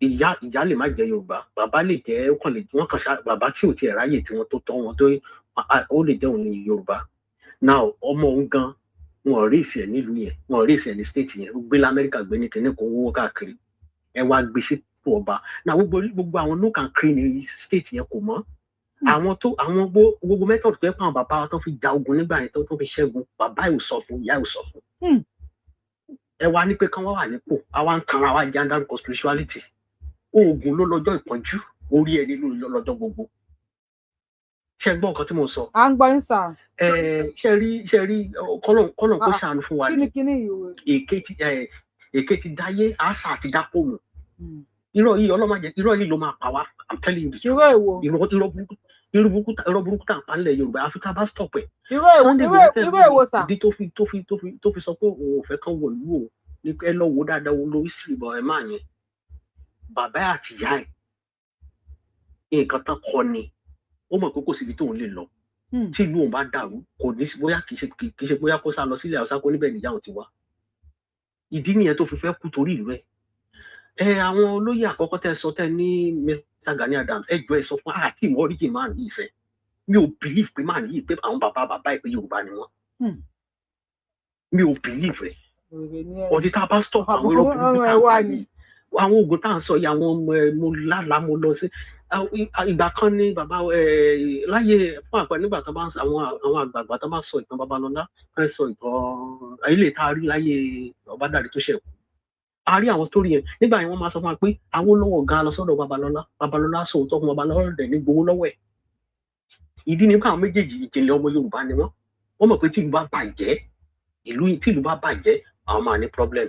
ìyá lè má jẹ́ Yorùbá, bàbá lè jẹ́, ó kàn lè wọn kàn ṣá bàbá tí ò tiẹ̀ ráyè tí wọ́n tó tọ́ wọn tó, ó lè jẹ́ òun ní Yorùbá. Now, ọmọ òun gan, wọn ò rí ìsẹ̀ nílùú yẹn, wọn ò rí ìsẹ̀ ní state yẹn, ó gbé lamẹ́ríkà, gbé ní kinní kan, owó káàkiri, ẹ wá gbé sípò ọba. Now, gbogbo àwọn nook and cranny ní state yẹn kò mọ̀. Àwọn tó àwọn gbogbo method tó yẹ pé àwọn bàbá wa tó fi ja ogun nígbà yẹn, tó fi ṣẹ́gun, bàbá ẹ̀ ò sọ fún, ìyá ẹ̀ ò sọ fún. Ẹ wá ní pé kán wá wà nípò, àwa ń tanra wa jẹ́, dárúkọ spirituality. Oògùn ló lọ́jọ́ ìpọ́njú, orí ẹni ló lọ́jọ́ gbogbo. Ṣé ẹ gbọ́ nǹkan tí mo sọ? À ń gbọ́ yín, sà. Ẹ ṣe rí kọ́lọ̀ kó Ah, ṣàánú fún wa kí ni. ni kíní yìí o? Èké ti dáyé, àṣà àti dápòmù. Irọ́ yìí, ọlọ́màjẹ, irọ́ yìí ló máa pa wá. I'm telling you the truth. Irọ́ èwo? Irọ́ burúkú tá à ń pa nílẹ̀ Yorùbá, àfi tá a bá stop ẹ̀. Irọ́ èwo? Sunday Irọ́ Igboho tẹ̀ irọ́ èwo, sà? Ìdí tó fi sọ pé òun ò fẹ́ kán wọ ìlú òun ní pé ẹ lọ wò dáadáa, wo lórí sí ìbọn ẹ máa yẹn, bàbá àti ìyá ẹ̀, nǹkan tán kọ ni. Ó mọ̀ pé kò síbi tóun lè lọ. Tí ìlú òun bá dàrú, kò ní sí bóyá kì í ṣe bóyá kó sá lọ sílẹ̀ Haúsá, kó níbẹ̀ níyà òun ti wá. Ìdí nìyẹn tó fi fẹ́ kú torí ìlú ẹ̀. Ẹ àwọn olóyè àkọ́kọ́ tẹ́ sọ, tẹ́ ní Mr. Gani Adams, ẹ jọ, ẹ sọ fún àti ìmọ̀ origin man yìí sẹ́. Mi ò believe pé man yìí, pé àwọn bàbá bàbá ẹ̀, pé Yorùbá ni wọ́n. Mi ò believe rẹ̀. Wèrè ni ẹ. Ọdí tá a bá stop àwọn irọ́ Àbùkù burúkú ọrùn tá ẹ à ń wà pa ní. yìí, àwọn oògùn tá à ń sọ yìí, àwọn ọmọ ẹ, mo lálàá, mo lọ sí ìgbà kan ní bàbá ẹ láyé, fún àpẹẹrẹ, nígbà tó bá ń sọ àwọn àgbààgbà tó bá sọ ìtàn Babalọlá, tó ń sọ ìtàn ilé tá a rí láyé Ọbádàrí tó ṣẹ̀kú, a rí àwọn story yẹn. Nígbà yẹn, wọ́n máa sọ fún wa pé Awólọ́wọ̀ gan lọ sọ́dọ̀ Babalọlá, Babalọlá sọ òótọ́ fún Babalọlá, dẹ̀ ní gbowó lọ́wọ́ ẹ̀. Ìdí ni pé àwọn méjèèjì, ìjìnlẹ̀ ọmọ Yorùbá ni wọ́n. Wọ́n mọ̀ pé tí ìlú bá bàjẹ́, ìlú tí ìlú bá bàjẹ́, àwọn máa ní problem.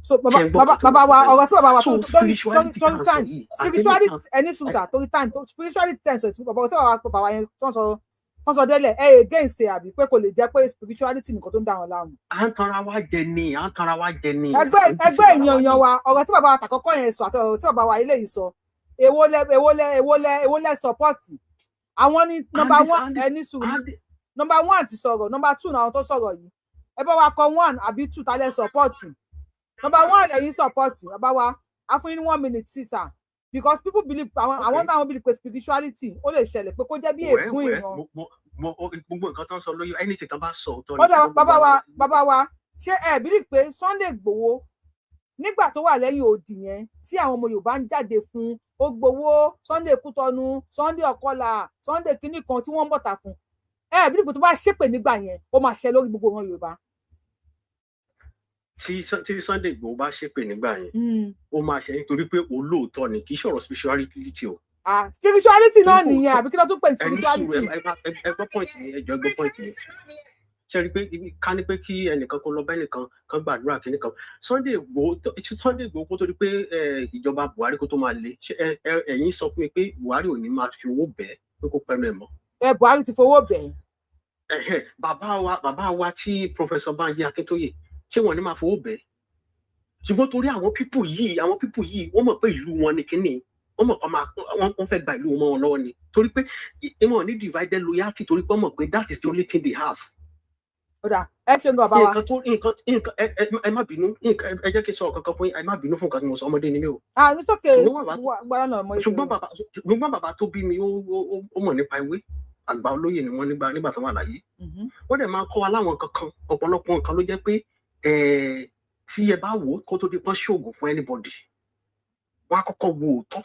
So bàbá Ṣé ń gbọ́ bàbá nǹkan tí mo bàbá sọ wa, bẹ́ẹ̀? ọ̀rọ̀ tí bàbá wa So tó torí torí spirituality torí tá à ń sọ time yìí, spirituality àtẹlẹ ẹni sùúrù, torí time, spirituality ten sọ ìtumọ̀ bàbá tí bàbá wa yẹn tó ń sọ délẹ̀, ẹ against ẹ, àbí pé kò lè jẹ́ pé spirituality nìkan tó ń dà wọ́n láàmú? À ń tanra wa jẹ ni, à ń tanra wa jẹ ni. Ẹgbẹ́ À ń ẹgbẹ́ deceive ara èèyàn wa èèyàn ni. wa, ọ̀rọ̀ tí bàbá wa tàkọ́kọ́ yẹn sọ àti ọ̀rọ̀ tí bàbá wa eléyìí sọ, èwo lẹ support? Àwọn ní number And this one and this ẹni sùúrù. and this Number one ti sọ̀rọ̀, number two náà, àwọn tó sọ̀rọ̀ yìí, ẹ bá wa kọ one àbí two, ta lẹ support? Number one lẹ́yìn support, bàbá wa. A fún yín ní 1 minute sí, sir, because people believe àwọn táwọn believe pé spirituality ó lè ṣẹlẹ̀, pé kó jẹ́ bí wẹ́ ègún wẹ́ ìran. Mo gbogbo nǹkan tó ń sọ lórí anything tó bá sọ, òótọ́ Ó ni. dà, Ṣùgbọ́n bàbá gbogbo wa, àwọn bàbá wa, ṣé ẹ believe pé Sunday Igboho nígbà tó wà lẹ́yìn odi yẹn, tí àwọn ọmọ Yorùbá ń jáde fún, ó gbowó Sunday Kútọnu, Sunday Ọkọlà, Sunday kínní kan tí wọ́n ń bọ̀tà fún, ẹ believe pé tó bá ṣépè nígbà yẹn, ó máa ṣẹ lórí gbogbo wọn Yorùbá? Tí Sunday Igboho bá ṣépè nígbà yẹn, ó máa ṣe nítorí pé olóòótọ́ ni, kì í ṣọ̀rọ̀ spirituality o. Ah, spirituality náà Torí kò nìyẹn, àbí kí ló tún pè ní Ẹ ní sùúrù. spirituality? Ẹ gbọ́ point mi, ẹ jọ̀ọ́, ẹ gbọ́ point mi. Ṣe rí i pé ká ní pé kí ẹnìkan kó lọ bá ẹnìkan kan gbàdúrà kínní kan, Sunday Igboho kó tó di pé ìjọba Buhari kó tó máa le, ṣé ẹ̀yin sọ fún mi pé Buhari ò ní máa fi owó bẹ́ẹ̀ pé kó pẹnu ẹ̀ mọ́? Ẹ Buhari ti fowó bẹ̀ẹ́. Ẹ̀hẹ̀, bàbá wa tí Professor Banji Akíntóyè, ṣé wọn ní máa fowó bẹ́ẹ̀? Ṣùgbọ́n torí àwọn people yìí, wọ́n mọ̀ pé ìlú wọn ni kínní, wọ́n mọ̀ pé wọ́n fẹ́ gba ìlú wọn mọ́ wọn lọ́wọ́ ni, torí pé wọn ní divided loyalty, torí pé wọ́n mọ̀ pé that is the only thing they have. Ó dà, ẹ ṣeun gan, bàbá wa. Nǹkan tó nǹkan nǹkan ẹ ẹ ẹ má bínú, nǹkan ẹ jẹ́ kí n sọ ọ̀kan kan fún yín. Ẹ má bínú fún nǹkan tí mo sọ, ọmọdé ni mí o. Ah, ní sókè. Ṣùgbọ́n bàbá Gbọ́dọ̀ náà mọ. Ṣùgbọ́n bàbá tó bí mi, ó mọ̀ nípa ewé. Àgbà olóyè ni wọ́n nígbà tó wà láyé. Wọ́n dẹ̀ máa ń kọ́ wa láwọn nǹkan kan. Ọ̀pọ̀lọpọ̀ nǹkan ló jẹ́ pé tí ẹ bá wò ó, kó tó di pọ́n ṣoògùn fún anybody, wọ́n á kọ́kọ́ wo òótọ́.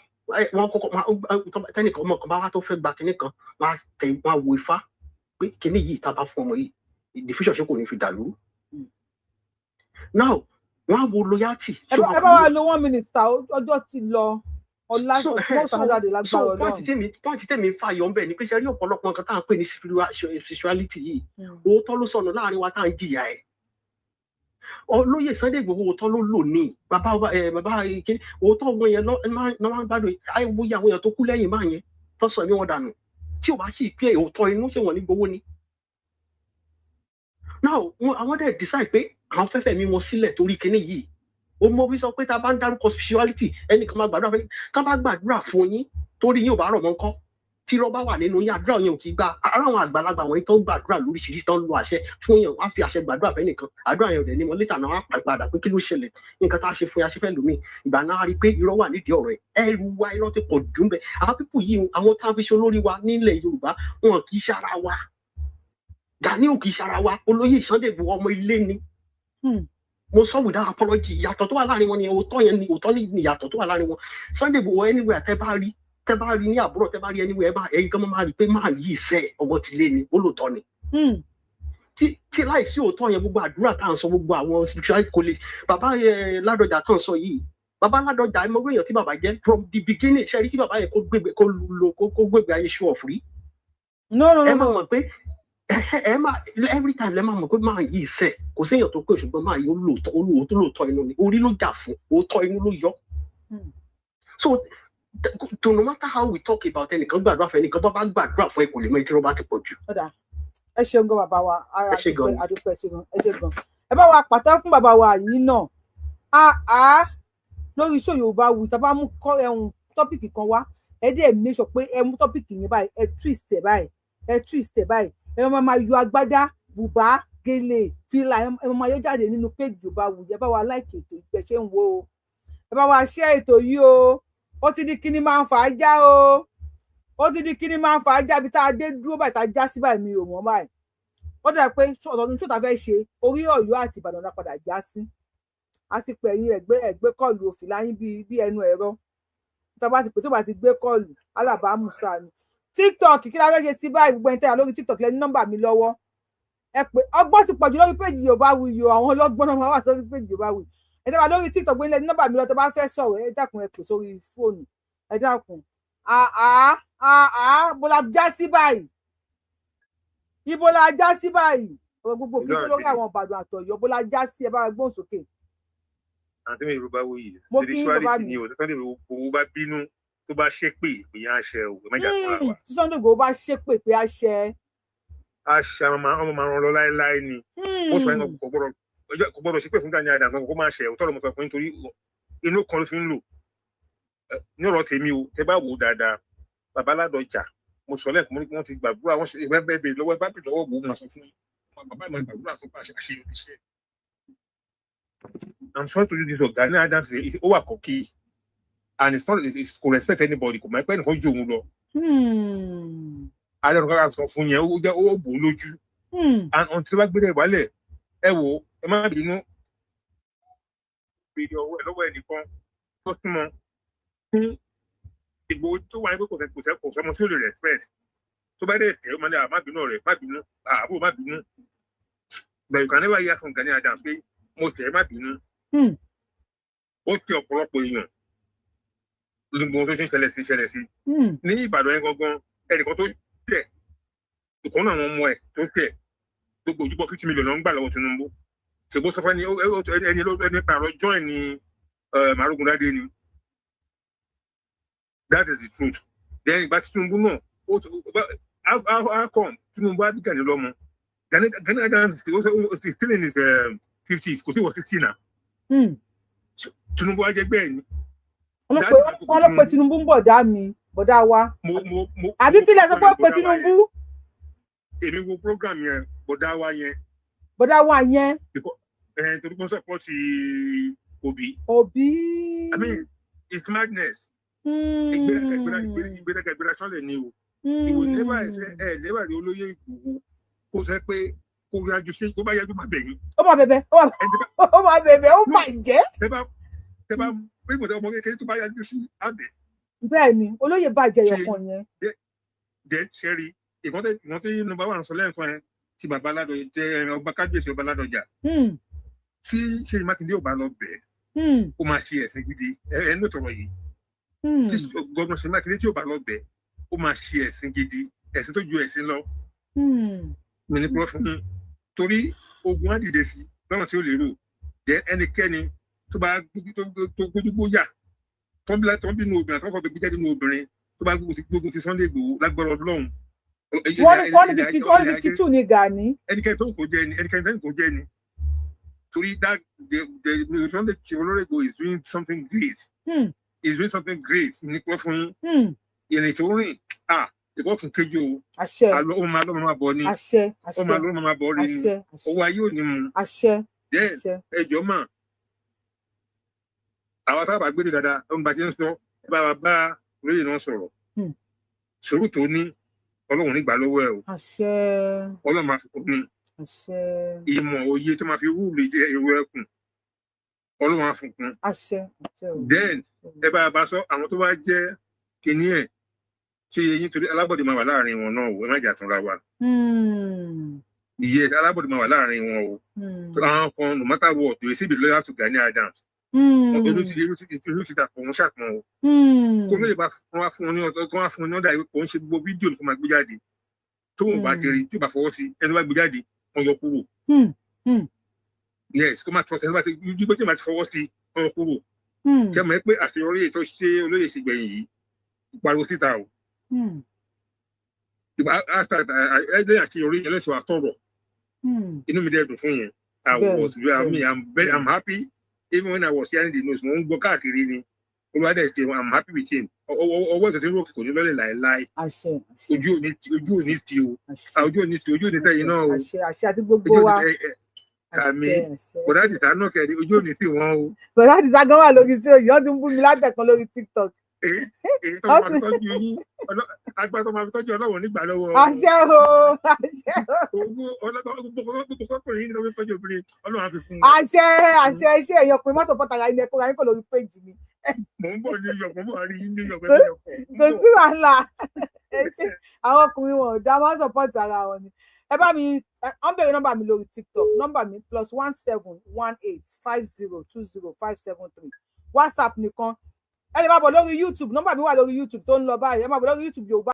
Wọ́n kọ́kọ́ tẹ́nìkan ọmọ kan bá wá tó fẹ́ gba kinní kan, wọ́n á tẹ, wọ́n á wo ifá pé kinní yìí tá a bá fún ọmọ yìí, the future, ṣé kò ní fi dàlú? Now wọ́n á wo loyalty. Ẹ bá wa lo 1 minute ta, ọjọ́ ti lọ. Ọlá mọ́ sàmújáde lágbára So point Ọlọ́run. tèmi point tèmi fà yọ ńbẹ ni pé, ṣe rí ọ̀pọ̀lọpọ̀ nǹkan tá à ń pè ní spirituality yìí, òótọ́ ló sọnù láàrin wa tá à ń jìyà ẹ̀. Olóyè Sunday Igboho, òótọ́ ló lò ní bàbá wa, bàbá kíní, òótọ́ wọn yẹn ló máa ń gbádùn àìwòye àwọn èèyàn tó kú lẹ́yìn máa yẹn tó sọ ẹ̀mí wọn dànù. Tí ò bá sì pé òótọ́ inú, ṣé wọ́n ní gbowó ni? Now àwọn dẹ̀ decide pé àwọn fẹ́fẹ́ mi wọn sílẹ̀ torí kíní yìí. Ó mọ bí sọ pé tá a bá ń dárúkọ spirituality, ẹnìkan máa gbàdúrà fún yín. Tá a bá gbàdúrà fún yín, torí yín ò bá rọ̀ mọ́ ńkọ́? Tí irọ́ bá wà nínú yín, àdúrà yẹn ò kì í gbà. Ara àwọn àgbàlagbà wọ̀nyí tó ń gbàdúrà lóríṣiríṣi, tó ń lo àṣẹ fún yẹn, wọ́n á fi àṣẹ gbàdúrà fẹ́ nìkan, àdúrà yẹn ò dẹ̀ ní mọ́. Létà náà, wọ́n á pa padà pé kí ló ṣẹlẹ̀, nǹkan tá a ṣe fún yín, a ṣe fẹ́ lómi ìgbà náà, a rí i pé irọ́ wà nídìí ọ̀rọ̀ ẹ̀. Ẹrù wa, irọ́ ti pọ̀ jù ń bẹ. Àwọn people yìí, àwọn tá a fi ṣe olórí wa nílẹ̀ Yorùbá, wọn kì í ṣara wa. Gani ò kì í ṣara wa. Olóyè Sunday Igboho, ọmọ ilé ni. Mo sọ without apology. Ìyàtọ̀ tó wà láàrin wọn ni òótọ́ yẹn, ni òótọ́ ni ìyàtọ̀ tó wà láàrin wọn. Sunday Igboho, anywhere tẹ bá rí ní àbúrò, tẹ bá rí anywhere, ẹ bá ẹyin gan máa rí pé máa yí iṣẹ́ ọmọ ti lé ni, ó lóòótọ́ ni. Tí láìsí òótọ́ yẹn, gbogbo àdúrà tá à ń sọ, gbogbo àwọn spiritual college, bàbá Ládọjà tó ń sọ yìí, bàbá Ládọjà, ẹ mọ orí èèyàn tí bàbá jẹ́ from the beginning. Ṣe rí kí bàbá yẹn kó gbégbé, kó lo, kó gbégbé ayé show off rí? No, no, Ẹ no, máa no. mọ̀ pé ẹ máa every time lẹ máa mọ̀ pé máa yí iṣẹ́ kò séèyàn tó pé, ṣùgbọ́n máa yí olóòótọ́, olóòótọ́, lóòótọ́ inú ni orí ló jà fún, òótọ́ inú ló yọ. So to no matter how we talk about ẹnìkan gbàdúrà fún ẹnìkan, bá bá gbàdúrà fún ẹ, kò lè mọ ìtírọ́ bá ti pọ̀ jù. Ó dà, ẹ ṣeun gan, bàbá wa. Ẹ ṣé gan ni. Adúpẹ́, ẹ ṣé gan, ẹ ṣé gan. Ẹ bá wa pàtẹ́ fún bàbá wa yìí náà. Àá lórí iṣẹ́ Yorùbá wù, tá a bá mú kọ́ ẹ̀hún topic kan wá, ẹ dẹ̀ make sure pé ẹ mú topic yẹn báyìí, ẹ twist ẹ báyìí, ẹ twist ẹ báyìí, ẹ máa máa yọ agbádá, bùbá, gèlè, fìlà, ẹ máa yọ jáde nínú page Yorùbá wù. Ẹ bá wa like ètò ìgbẹ́ ṣe ń wo o, ẹ bá wa share ètò yìí o. Ó ti di kíní máa ń fà á já o, ó ti di kíní máa ń fà á já. Ibi tá a dé dúró báyìí, tá a já sí báyìí, mi ò mọ̀ báyìí. Ó dà pé ọ̀tọ̀ ní ṣòtà fẹ́ ṣe orí Ọ̀yọ́ àti Ìbàdàn la padà já sí. A sì pè ẹ̀yin ẹ̀gbẹ́ ẹ̀gbẹ́ call òfìlà yín bíi ẹnu ẹ̀rọ tó bá ti pè, tó bá ti gbé call, alábàámusa ni. TikTok, kí la fẹ́ ṣe sí báyìí? Gbogbo ẹni tẹ́lẹ̀ lórí TikTok lẹ́ni nọ́mbà mi lọ́wọ́, ẹ pé ọgbọ́n ti pọ̀jù lórí péjì Yorùbá Wuyì o. Àwọn ọlọ́gbọ́n náà máa wà sórí péjì Yorùbá Wuyì. Ẹ tẹ́ wà lórí TikTok, gbé lẹ́ni nọ́mbà mi lọ, tó bá fẹ́ sọ̀rọ̀, ẹ dákun, ẹ pè sórí fóònù, ẹ dákun. Àá àá, bó la já sí báyìí? Ibo la já sí báyìí? Ọ̀rọ̀ gbogbo kí sí lórí àwọn Ìbàdàn àtọ̀yọ́, bó la já sí? Ẹ bá wa gbóhùn sókè. Àǹtí mi, Yorùbá Wuyì. Mo kí yín, bàbá Spirituality mi. ni o. Sunday Igboho bá bínú, tó bá ṣépè, ìyẹn àṣẹ o, ẹ má jà fúnra wa. Tí Sunday Igboho bá ṣépè pé á ṣẹ. Àṣà ọmọ máa ràn lọ láéláé ni. Ó sọ yẹn, kò gbọ́dọ̀ ṣépè fún Gani Adams kó máa ṣe òótọ́ lọ́mọ sọ fún yín, torí inú kan ló fi ń lò. Ní ọ̀rọ̀ tèmi o, tẹ bá wò ó dáadáa, bàbá Ládọjà, mo sọ lẹ́ẹ̀kan, mo ní kí wọ́n ti gbàdúrà, wọ́n ṣe ìwé bẹ́ẹ̀ bẹ́ẹ̀ lọ́wọ́, bá bẹ́ẹ̀ lọ́wọ́ wò ó, máa sọ fún yín, bàbá ìmọ̀ gbàdúrà fún pàṣẹ àṣeyọrí iṣẹ́. I'm sorry to do this o, Gani Adams ó wà kọ́kí. And it's not it's kò respect anybody, kò mọ̀ pé ẹnìkan ju òun lọ. Ààrẹ Ọ̀nà Kakanfò sọ fún yẹn, ó jẹ́ ó bò ó lójú. And until wá gbé rẹ̀ wálẹ̀, ẹ wò, ẹ má bínú, béèrè ọwọ́ ẹ lọ́wọ́ ẹnìkan tó súnmọ́ ní Ìgbòho tó wà ní pé kò sọmọ tí ó lè respect. Tó bá dẹ̀ tẹ̀, ó máa ní, "À, má bínú ọ̀rẹ́, má bínú, àbúrò, má bínú." But you can never hear from Gani Adams pé mo tẹ̀ ẹ́, má bínú. Ó tẹ ọ̀pọ̀lọpọ̀ èèyàn ní gbogbo tó ṣe ń ṣẹlẹ̀ sí ní Ìbàdàn yẹn gangan. Ẹnìkan tó tẹ̀ ìkan náà, àwọn ọmọ ẹ̀ tó tẹ̀ gbogbo ojúbọ, 50 million ló ń gbà lọ́wọ́ Tinubu. Ṣègbó sọ fún ẹni ẹni ẹni pààrọ̀ join ní Marógundádé ni. That is the truth. Then ìgbà tí Tinubu náà ó how come Tinubu á bí Gani lọ́mọ? Gani Adams is still in his 50s, kò sí wọ 60 now. Tinubu á jẹ́ gbẹ́ ni. Wọ́n ló pe Tinubu ń bọ̀dá mi, bọ̀dá wa, àbí kí lẹ sọ pé ó pe Tinubu? Èmi wo program yẹn, bọ̀dá wa yẹn. Bọ̀dá wa yẹn. Ẹ torí kò support Obi. Obi. I mean, it's madness. Ìgbéraga, ìgbéraga, ìgbéraga, ìgbéraga sọ́lẹ̀ ni o. Ìwò never ẹ ẹ never rí olóyè Ìgbòho kó sẹ pé kó yájú sí, kó bá yájú má bẹ̀yìn. Ó máa bẹ̀bẹ̀, ó máa bẹ̀bẹ̀, ó bàjẹ́. Tẹ bá pé ìgbọ̀dọ̀ ọmọ kékeré tó bá yájú sí àbẹ̀. Bẹ́ẹ̀ ni, olóyè bàjẹ́ yọkan yẹn. Dẹ sẹ́rí ìkọ́tẹ́ number one sọ lẹ́ẹ̀kan yẹn tí bàbá Ládọjà jẹ ọba, kábíyèsí ọba Ládọjà, tí Ṣèyí Mákindé ò bá lọ bẹ̀, ó máa ṣe ẹ̀sìn gidi. Ẹ ẹ ní òtọ̀rọ̀ yìí, tí gómìnà Ṣèyí Mákindé tí ò bá lọ bẹ̀, ó máa ṣe ẹ̀sìn gidi, ẹ̀sìn tó ju ẹ̀sìn lọ. Mi ní púrọ́ fún yín, torí ogun á dìde sí lọ́nà tí ó lérò. Jẹ́ ẹnikẹ́ni tó bá tó gbójúgbóyà tó ń bínú obìnrin àtọ́kọ̀ tó gbé jáde nínú obìnrin tó bá gbógun ti Sunday Igboho, lágbára Ọlọ́run. Wọ́n ní 52 ní Gani. Ẹnikẹ́ni tó ń kó jẹ́ ni, ẹnikẹ́ni tó ń kó jẹ́ ni, torí that the Sunday Igboho is doing something great. Is doing something great ní pẹ́ fún yín. Ìrìn tó rìn, ah, ìkọ́ kì í kéjì o. Àṣẹ. Àlọ́ ó máa lọ́ máa bọ̀ ni. Àṣẹ, àṣẹ. Ó máa lọ́ máa bọ̀ rí ni. Àṣẹ, àṣẹ. Owó ayé ò ní mu. Àṣẹ. Then àṣẹ. Ẹjọ́ mà, àwa sábà gbé dáadáa, ó ń bá ti ń sọ, ẹ bá wa bá olóyè náà sọ̀rọ̀. Sùúrù tó ní, Ọlọ́run nígbà lọ́wọ́ ẹ o. Àṣẹ. Ọlọ́run máa fi kún ní Àṣẹ. ìmọ̀ òye tó máa fi rúùlù èrò ẹkùn, Ọlọ́run á fún kún. Àṣẹ, àṣẹ o. Then ẹ bá a bá sọ àwọn tó bá jẹ́ kinní ẹ̀ ṣe yẹn, torí alábọ̀dé máa wà láàrin wọn náà o. Ẹ má jà túnra wa. Yes, alábọ̀dé máa wà láàrin wọn o. Àwọn kan, no matter what, they still be loyal to Gani Adams. Olú ti dàpọ̀ wọn ṣàpọ̀n o. Kó lóye bá wọn wá fún wọn ní ọ̀dọ́, kó wá fún wọn ní ọ̀dà ìwé, kò ń ṣe gbogbo fídíò kó máa gbé jáde. Tóun bá ti rí, tí ò bá fọwọ́ sí, ẹni tó bá gbé jáde, wọn yọ kúrò. Yes, kó má trust ẹni tó bá ti gbígbé, tí ò bá ti fọwọ́ sí, wọn yọ kúrò. Ṣé mọ̀ pé àṣeyọrí ètò ṣe olóyè ṣe gbẹ̀yìn yìí, pariwo síta o. Lẹ́yìn àṣeyọrí ẹlẹ́sọ̀ àtọ̀rọ̀, inú mi dẹ̀ dùn fún yẹn. I was I mean, I'm happy. Even when I was hearing the news, mo ń gbọ́ káàkiri ni olùwádìí ṣe, I'm happy with him. Ọwọ́ ìtọ́jú rókè kò ní lọ́lẹ̀ láéláé. Àṣẹ. Ojú òní ti o, ojú òní ti, ojú òní tẹ̀yìn náà o. Àṣẹ, àṣẹ, àti gbogbo wa. Àmì bọ̀dá àdìsá náà kẹ́ni, ojú òní sì wọ́n o. Bọ̀dá àdìsá gan wà lórí sí òyìn, wọ́n ti ń bú mi látẹ̀kan lórí TikTok. Èyí tó máa fi tọ́jú yín, agbára tó máa fi tọ́jú, Ọlọ́run nígbà lọ́wọ́. Àṣẹ o, àṣẹ o. Owó ọlọ́gbọ́n yín ló fi tọ́jú obìnrin, Ọlọ́run á fi fún un. Àṣẹ, àṣẹ. Iṣẹ́ ẹ̀yàn ọkùnrin mọ́tò pọ́tà yín ẹ̀kọ́ yín kò lórí péjì mi. Mò ń bọ̀ ní New York, mo ń bọ̀ rí New York. Kò sí wàhálà, àwọn ọkùnrin wọn ò dá wọn support ara wọn ni. Ẹ bá mi, wọ́n bèrè nọ́mbà mi lórí TikTok. Nọ́mbà mi +17185020573, WhatsApp nìkan. Ẹ lè máa bọ̀ lórí YouTube, nọ́mbà mi wà lórí YouTube tó ń lọ báyìí. Ẹ máa bọ̀ lórí YouTube Yorùbá.